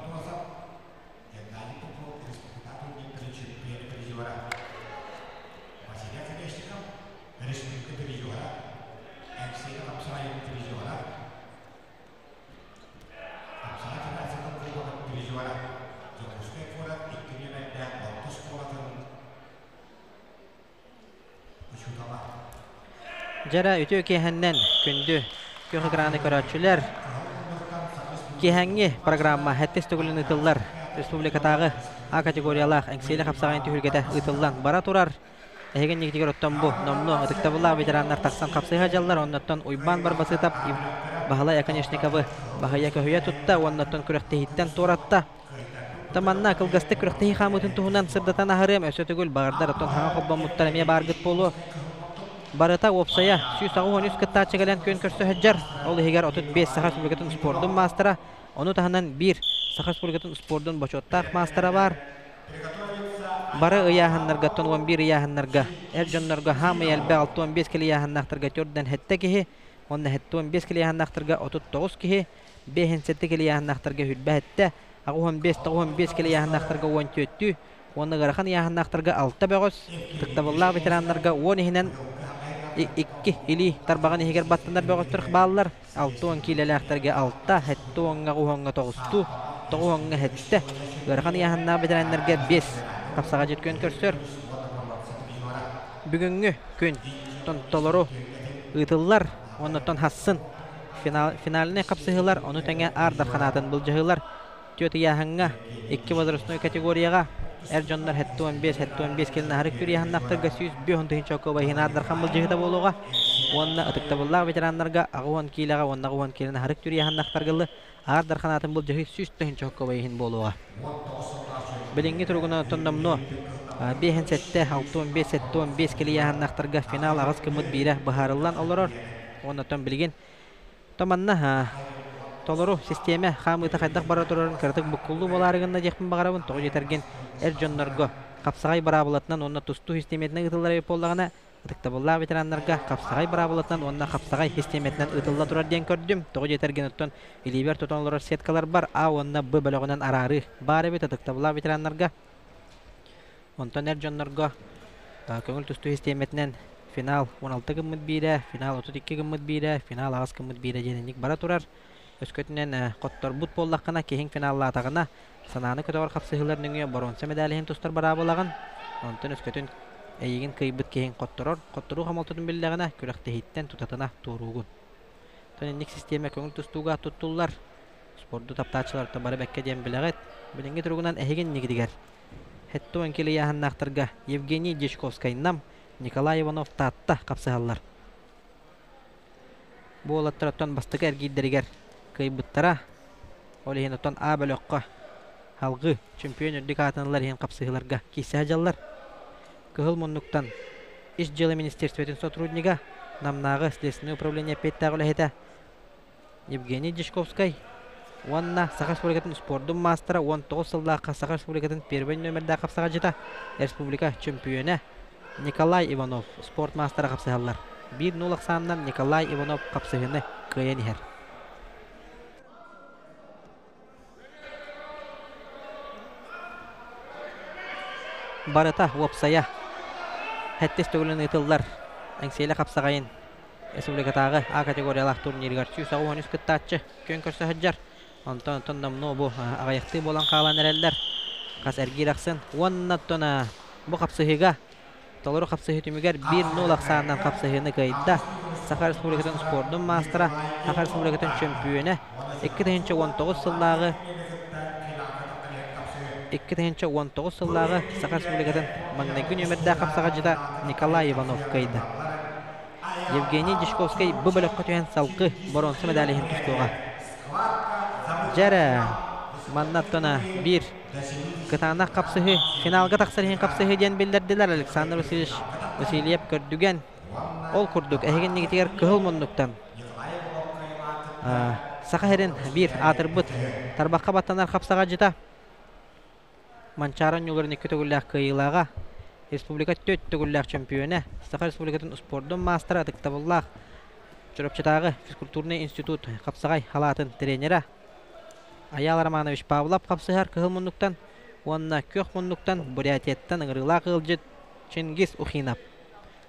Дьэрэ үтүө киэһэннэн күндү күөх экраны көрөөччүлэр киэһэҥҥи программа сэттис төгүлүн ыытыллар республикатааҕы А категориялаах Эҥсиэли хапсаҕайын түһүлгэтэ ыытыллан бара турар. Эһиги иннигитигэр оттон бу номнуо ытыктабыллаах ветераннар тахсан хапсыһа дьаллар, оннуттан Уйбаан Барбасытап Баһылай Оконешниковы баһыйа көһүйэ тутта, уоннаттан күрэхтэһииттэн туоратта. Таманна кылгастык күрэхтэһии хаамыытын туһунан сырдатан аһарыам, өссө төгүл баҕардар оттон хаҥа холбоммуттар эмиэ бааргыт буолуо. Барыта уопсайа 183 кыттааччы кэлэн күөн көрсө сылдьар. Ол иһигэр 35 Саха Республикатын спордун маастара, ону таһынан биир Саха Республикатын спордун бочуоттаах маастара баар. Бары ыйааһыннарга 11 ыйааһыннарга эр дьоннорго хаамый элбэх 65 кили ыйааһыннаахтарга төрдөн сэттэ киһи, уонна 75 кили ыйааһыннаахтарга 39 киһи, 57 кили ыйааһыннаахтарга хүрбэ сэттэ, 85-95 кили ыйааһыннаахтарга 14 уонна ыарахан ыйааһыннаахтарга 6 бөҕөс, ытыктабыллаах ветераннарга 10 иһинэн 2 илии тарбаҕын иһигэр баттанар бөҕөстөр бааллар. 60 киилэлээхтэргэ 6, 70-ҥа 10-ҥа 9-туу, 90-ҥа 7, ыарахан ыйааһыннаах бэтэрээннэргэ 5 хапсаҕа күөн көрсөр. Бүгүҥҥү күн толору ыытыллар, оннуттан хассын финальнай хапсыһыылар, ону тэҥэ Аар Дарханаатын былдьаһыылар түөрт ыйааһыҥҥа икки возрастной категорияҕа эр дьоннор 75-75 килин аһары күр ыйааһыннаахтарга 105 тыһыынча окуоба иһин Аар Дархан былдьаһыыта буолуоҕа. Уонна ытыктабыллаах ветераннарга 80 киилэҕэ уонна 80 киилэни харык түрүйэһаннахтаргылы аар дарханаатын былдьаһыы 100 тыһыынча иһин буолуоҕа. Билиҥҥи туругунан оттон номнуо 5-7, 65, 75 килийааһыннаахтарга финал аҕыс гыммыт биирэ быһаарыллан олорор. Уонна оттон билигин томанна толору систиэмэ хаамыыта хайдах бара турарын кыратык буккуллуу буолаары гынна диэхпин баҕарабын. Тоҕо диэтэргин эр дьоннорго хапсаҕай быраабылатынан уонна тустуу систиэмэтинэн ыытыллар эбит буоллаҕына, ытыктабыллаах ветераннарга хапсаҕай быраабылатынан уонна хапсаҕай систиэмэтинэн ыытылла турар диэн көрдүм. Тоҕо диэтэргин оттон илиибэр тутан олорор сеткаларбар А уонна Б бөлөҕүнэн араарыы баар эбит ытыктабыллаах ветераннарга. Онтон эр дьоннорго көҥүл тустуу систиэмэтинэн финал 16 гыммыт биирэ, финал 32 гыммыт биирэ, финал 8 гыммыт биирэ диэн инник бара турар. Өскөтүнэн хотторбут буоллаххына, киһиҥ финаллаатаҕына, санааны көтөҕөр хапсыһыылар нөҥүө боруонса медалиһын тустар быраабылаҕын. Онтон өскөтүн эйигин кыайбыт киһиҥ хотторор, хотторуу хомолтотун биллэҕинэ, күрэхтэһииттэн тутатына туоруугун. Оттон инник систиэмэ көҥүл тустууга туттуллар. Спорду таптааччылартан бары бэккэ диэн билэҕит. Билиҥҥи туругунан эһиги иннигитигэр Хетто эҥкил ыйааһыннаахтарга Евгений Дьячковскай Нам, Николай Иванов Таатта хапсыһаллар. Бу уолаттар оттон бастакы эргиирдэригэр кыайбыттара. Ол иһин оттон А бөлөххө алгыы чемпион үрдүк аатын ылар иһин хапсыһыыларга киирсэ сылдьаллар. Кыһыл муннуктан Ис дьыала министерствотын сотруднига, Намнааҕы следственнай управление эппиэттээх үлэһитэ Евгений Дьячковскай уонна Саха Республикатын спордун маастара 19 сыллаахха Саха Республикатын первый нүөмэрдээх хапсаҕайдьыта, республика чөмпүйүөнэ Николай Иванов спорт маастара хапсыһаллар. 1-0 ахсаанынан Николай Иванов хапсыһыыны кыайан иһэр. Барыта уопсайа сэттис төгүлүн ыытыллар Эҥсиэлэ хапсаҕайын республикатааҕы А категориялаах турнирыгар 183 кыттааччы күөн көрсө сылдьар. Онтон оттон номнуо бу аҕыйахтыы буолан хаалан эрэллэр. Хас эргиир ахсын уонна оттон бу хапсыһыыга толору хапсыһыы түмүгэр 1-0 ахсаанынан хапсыһыыны кыайда. Саха Республикатын спордун маастара, Саха Республикатын чөмпүйүөнэ 2019 сыллааҕы 2019 сыллааҕы Саха Республикатын маҥнайгы нүөмэрдээх хапсаҕайдьыта Николай Иванов кыайда. Евгений Дьячковскай бу бөлөххө түһэн салгыы боруонса медаль иһин тустуоҕа. Дьэрэ, манна оттон биир кытаанах хапсыһыы, финалга тахсар иһин хапсыһыы диэн биллэрдилэр Александр Васильевич Васильев көрдүгэн. Ол курдук, эһигиннигитигэр кыһыл муннуктан Саха сирин биир аатырбыт тарбахха баттанар хапсаҕайдьыта Манчаары оонньууларын икки төгүллээх кыайыылааҕа, республика түөрт төгүллээх чөмпүйүөнэ, Саха Республикатын спордун маастара ытыктабыллаах Чурапчытааҕы физкультурнай институт хапсаҕай халаатын тренерэ Айаал Романович Павлов хапсыһар кыһыл муннуктан уонна күөх муннуктан Бурятияттан ыҥырыылаах ыалдьыт Чингиз Ухинов.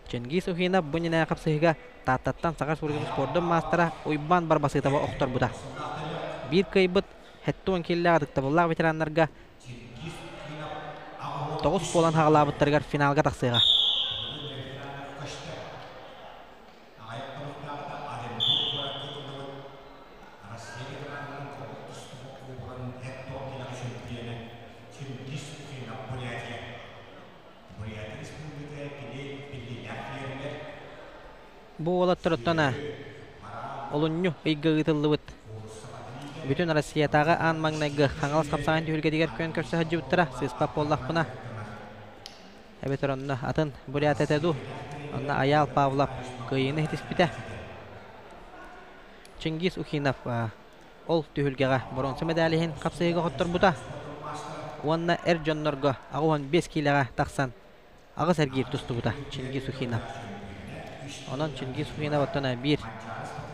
Чингиз Ухинов бу иннинээҕи хапсыһыыга Тааттаттан Саха Республикатын спордун маастара Уйбаан Барбасытова охторбута. Биир кыайбыт 70 киилэлээх ытыктабыллаах ветераннарга тоҕус буолан хаҕалаабыттарыгар финалга тахсыаҕа. Бу уолаттар оттон олунньу ыйга ыытыллыбыт Бүтүн Россиятааҕы аан маҥнайгы Хаҥалас хапсаҕайын түһүлгэтигэр күөн көрсө сылдьыбыттара сыыспат буоллахпына эбэтэр онно атын бурят этэ дуу онно Айаал Павлов кыайыыны ситиспитэ. Чингиз Ухинов ол түһүлгэҕэ боруонса медаль иһин хапсыһыыга хотторбута уонна эр дьоннорго 85 киилэҕэ тахсан аҕыс эргиир тустубута Чингиз Ухинов. Онон Чингиз Ухинов оттон биир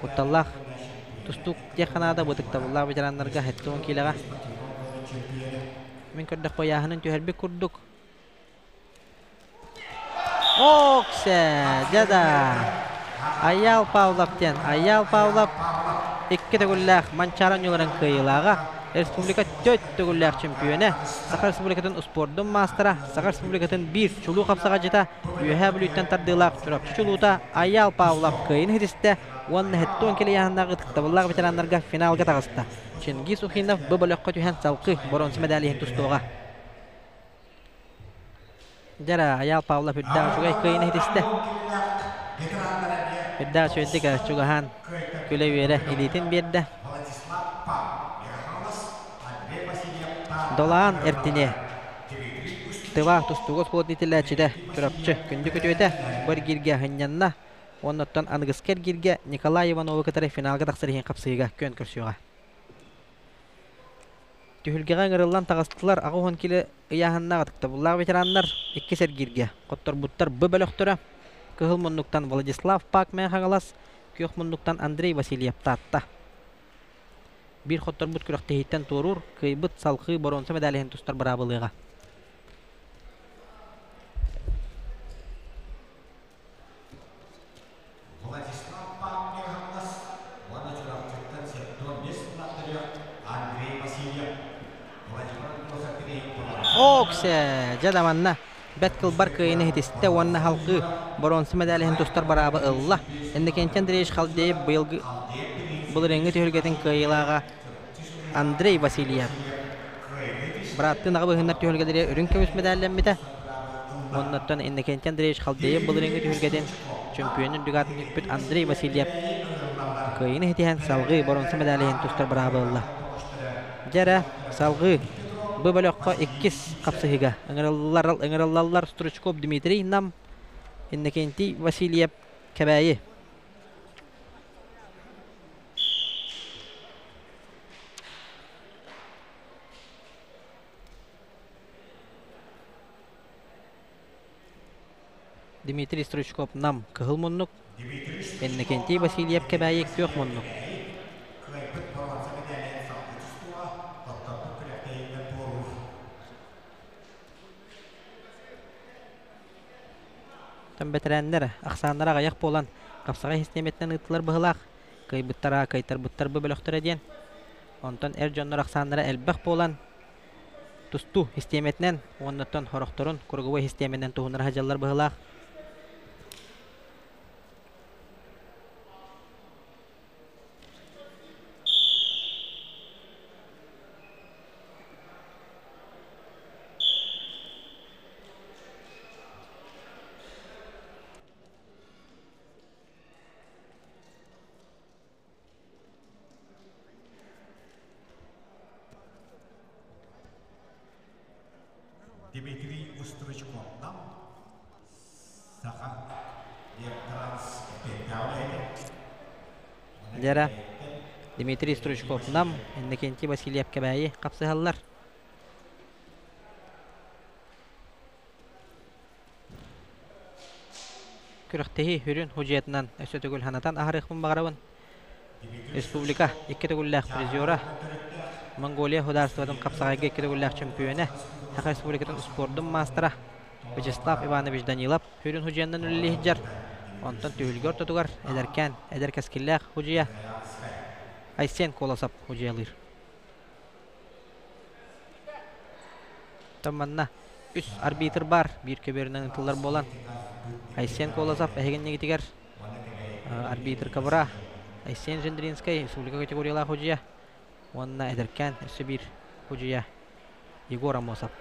кутталлаах тустуук диэххэ наада бытыктабыллаах ветераннарга 70 киилэҕэ. Мин көрдөхпө ыйааһынын түһэрбит курдук. Оксе, дьэ Айаал Павлов диэн Айаал Павлов икки төгүллээх Манчаары оонньууларын кыайыылааҕа, республика төрт төгүллээх чемпиона, Саха Республикатын успуордун маастара, Саха Республикатын биир чулуу хапсаҕайдьыта, Үөһээ Бүлүүттэн тардыылаах Чурапчы чулуута Айаал Павлов кыайыыны ситистэ уонна 70 килэ ыйааһыннаах ытыктабыллаах ветераннарга финалга таҕыста. Чингиз Ухинов бу бөлөххө түһэн салгыы боруонса медаль иһин тустуоҕа. Дьэ Айаал Павлов үрдээх үчүгэй кыайыыны ситистэ. Үрдээх үчүгэйдик чугаһаан күлэ-үөрэ илиитин биэрдэ. Долаан эртине Тыва тустууга оскуолатын иитиллээччитэ Чурапчы күндү күтүөтэ бу эргииргэ сынньанна уонна оттон аныгыскы эргииргэ Николай Ивановы кытары финалга тахсар иһин хапсыһыыга күөн көрсүөҕэ. Түһүлгэҕэ ыҥырыллан таҕыстылар 80 кило ыйааһыннаах ытыктабыллаах ветераннар иккис эргииргэ хотторбуттар Б бөлөхтөрө Кыһыл муннуктан Владислав Пак Мэҥэ Хаҥалас, Күөх муннуктан Андрей Васильев Таатта. Биир хотторбут күрэхтэһииттэн туоруур, кыайбыт салҕыы боруонса медалиһын тустар быраабылыаҕа. Владислав Павлович уонна Чурапчыттан 75 сыллаах Андрей Васильев Владимир Андросов Оксе! Дьэ да манна бэрт кылбар кыайыыны иһитистэ уонна халҕыы боруонса медалиһын тустар бырааба ылла. Иннокентий Андреевич Халдеев быйылгы былырыыҥҥы түһүлгэтин кыайыылааҕа Андрей Васильев. Бырааттыы аҕа быһыыннар түһүлгэлэри үрүҥ көмүс медаллэммитэ. Оннуттан Иннокентий Андреевич Халдеев былырыыҥҥы түһүлгэтин чөмпүйүөн үрдүк аатын сүкпүт Андрей Васильев кыайыыны ситиһэн салҕыы боруонса медалиһын тустар быраабы ылла. Дьэ эрэ, салҕыы бу бөлөххө иккис хапсыһыыга ыҥырыллаллар Стручков Дмитрий Нам, Иннокентий Васильев Кэбээйи. Дмитрий Стручков Нам кыһыл муннук, Иннокентий Васильев Кэбээйи күөх муннук. Бэтэрээннэр ахсааннара аҕыйах буолан, хапсаҕай систиэмэтинэн ыыттылар быһыылаах. Кыайбыттара, кыайтарбыттар бу бөлөхтөрө диэн. Онтон эр дьоннор ахсааннара элбэх буолан, тустуу систиэмэтинэн уоннаттан сорохторун круговой систиэмэнэн туһунара сылдьаллар быһыылаах. Дмитрий Устручковтан Саха Дьэрэ Дмитрий Стручков Нам, Иннокентий Васильев Кэбээйи хапсыһаллар. Күрэхтэһии сүрүн судьуйатынан өссө төгүл санатан аһарыахпын баҕарабын. Республика икки төгүллээх призера, Монголия судаарыстыбатын хапсаҕайга икки төгүллээх чөмпүйүөнэ, Саха Республикатын спордун маастара Вячеслав Иванович Данилов сүрүн судьуйанан үлэлии сылдьар. Онтон түһүлгэ ортотугар эдэркээн, эдэр кэскиллээх судьуйа Айсен Колосов судьуйалыыр. Оттон манна үс арбитр баар, биир көбүөрүнэн ыытыллар буолан, Айсен Колосов эһигиннигитигэр арбитр Кабра, Айсен Жендринскэй республика категориялаах судьуйа уонна эдэркээн өссө биир судьуйа Егор Амосов.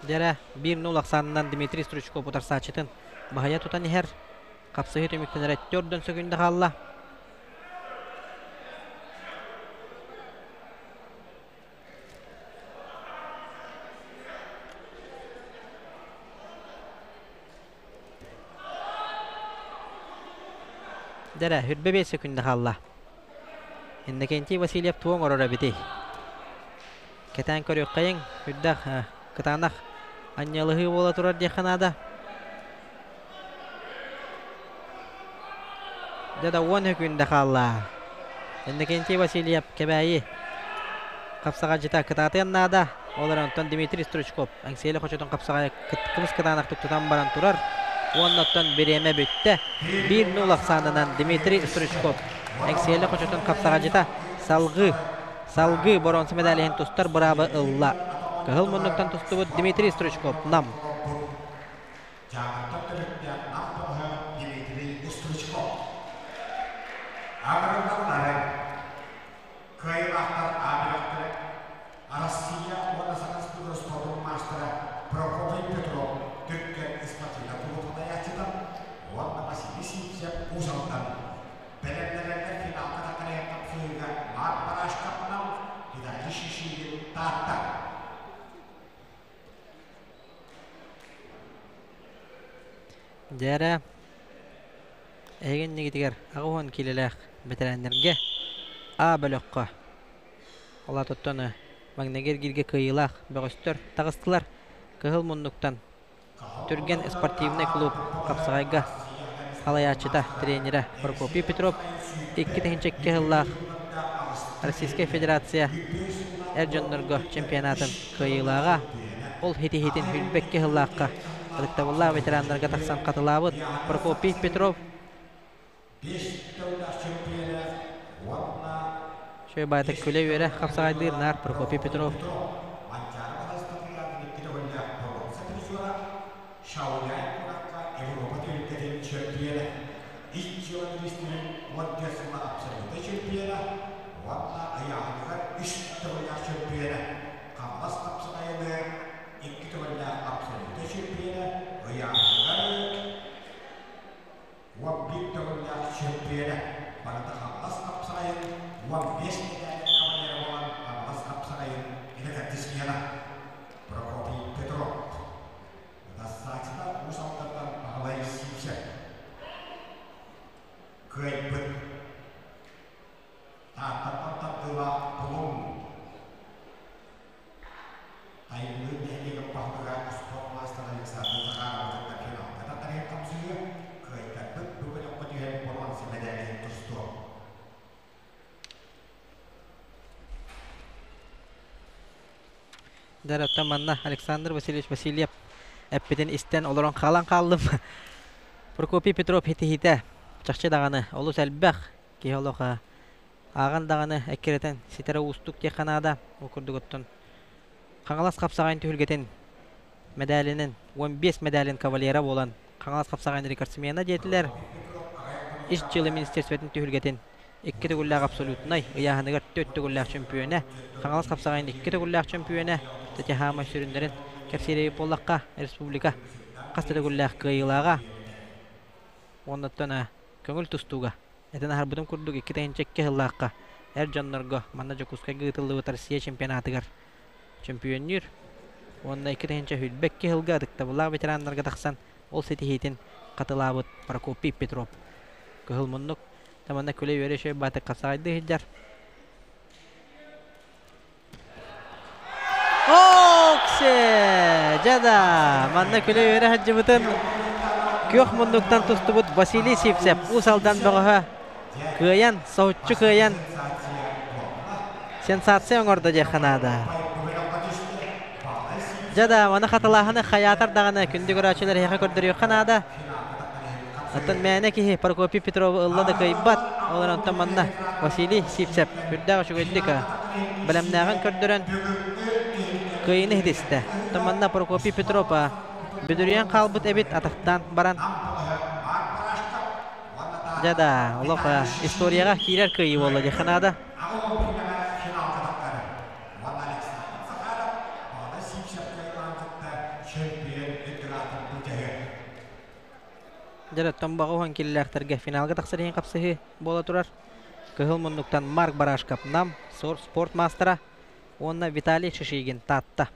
Дьэрэ, 1-0 ахсаанынан Дмитрий Стручков утарсааччытын баһыйа тутан иһэр. Хапсыһыы түмүктэнэрэ төрдөн сөкүндэ хаалла. Дьэрэ, хүрбэ биэс сөкүндэ хаалла. Иннокентий Васильев туох оҥорор эбитий? Кэтээн көрүөххэйиҥ, үрдэх, кытаанах анньыалаһыы буола турар диэххэ наада. Дьэ да уон өкүндэ хаалла. Иннокентий Васильев Кэбээйи хапсаҕайдьыта кытаатыан наада. Ол эрэн онтон Дмитрий Стручков Эҥсиэли хочотун хапсаҕайа кыбыс кытаанахтык тутан баран турар. Уонна оттон бириэмэ бүттэ. 1-0 ахсаанынан Дмитрий Стручков Эҥсиэли хочотун хапсаҕайдьыта салгыы салгыы боруонса медалиһын тустар быраабы ылла. Кыһыл муннуктан тустубут Дмитрий Стручков Нам. Дьааҥыттан төрүттээх Нам бөҕөһө Дмитрий Стручков. Аҕырыллаллары кыайыылаахтар аабырахтары Арассыыйа уонна Саха Республикатын Дьэ эһиги иннигитигэр 80 киилэлээх бэтэрээннэргэ А бөлөххө ол аата маҥнайгы эргииргэ кыайыылаах бөҕөстөр таҕыстылар. Кыһыл муннуктан Түргэн спортивнай клуб хапсаҕайга салайааччыта, тренерэ Прокопий Петров 2002 сыллаах Российскай Федерация эр дьоннорго чемпионатын кыайыылааҕа, ол хитиһитин сүүрбэккэ сыллаахха ытыктабыллаах ветераннарга тахсан хатылаабыт Прокопий Петров Үчүгэй баайдык күлэ-үөрэ хапсаҕайдыыр наар Прокопий Петров. Уон биир төгүллээх чөмпүйүөнэ барыта Хаҥалас хапсаҕайын 15 мэтээлин кавалера буолан Хаҥалас хапсаҕайын рекордсмена Прокопий Петров. Ытассааччыта Уус Алдантан Баһылай Сивцев. Кыайбыт. Тааттаттан тардыылаах Булуҥ Тайыллыыр нэһилиэгин баһылыга спорт маастара Александр Захарова кытта финалга тахсар хапсыһыы кыайтарбыт бу бөлөххө түһэн боруонса мэдээлин тустуо. Дьэ, оттон манна Александр Васильевич Васильев эппитин истэн олорон хаалан хааллым. Прокопий Петров хитиһиитэ чахчы даҕаны олус элбэх киһи олох ааҕан даҕаны эккирэтэн ситэрэ уустук диэххэ наада. Ол курдук оттон Хаҥалас хапсаҕайын түһүлгэтин мэдээлинин 15 мэдээлин кавалера буолан Хаҥалас хапсаҕайын рекордсмена диэтилэр. Ис дьыала министерствотын түһүлгэтин икки төгүллээх абсолютнай ыйааһыныгар төрт төгүллээх чөмпүйүөнэ, Хаҥалас хапсаҕайын икки төгүллээх чөмпүйүөнэ, Татьяна сүрүннэрин кэпсиирэйи буоллахха республика хас да төгүллээх кыайыылааҕа уонна көҥүл тустууга Этэн аһарбытым курдук, 2 тыһыынча 2 сыллаахха эр дьоннорго манна Дьокуускайга ыытыллыбыт Россия чемпионатыгар чөмпүйүөннүүр уонна 2 тыһыынча 22 сылга ытыктабыллаах ветераннарга тахсан ол ситиһиитин хатылаабыт Прокопий Петров. Кыһыл муннук манна күлэ-үөрэ үчүгэй баатык хапсаҕайдыы сылдьар. Оксе! Дьэ да, манна күлэ-үөрэ сылдьыбытын күөх муннуктан тустубут Василий Сивцев Уус Алдан бөҕөһө кыайан, соһуччу кыайан сенсация оҥордо диэххэ наада. Дьэ да, маны хатылааһыны хайаатар даҕаны күндү көрөөччүлэр эһиэхэ көрдөрүөххэ наада. Оттон мээнэ киһи Прокопий Петровы ылла да кыайбат. Ол эрэн онтон манна Василий Сивцев үрдээх үчүгэйдик бэлэмнээҕин көрдөрөн кыайыыны ситистэ. Оттон манна Прокопий Петров бүдүрүйэн хаалбыт эбит атахтаан баран. Дьэ да, олох историяҕа киирэр кыайыы буолла диэххэ наада. Дьэ, Томбоҕо уһун киллээхтэргэ финалга тахсар иһин хапсыһыы буола турар. Кыһыл муннуктан Марк Барашков Нам спорт маастара уонна Виталий Шишигин Таатта.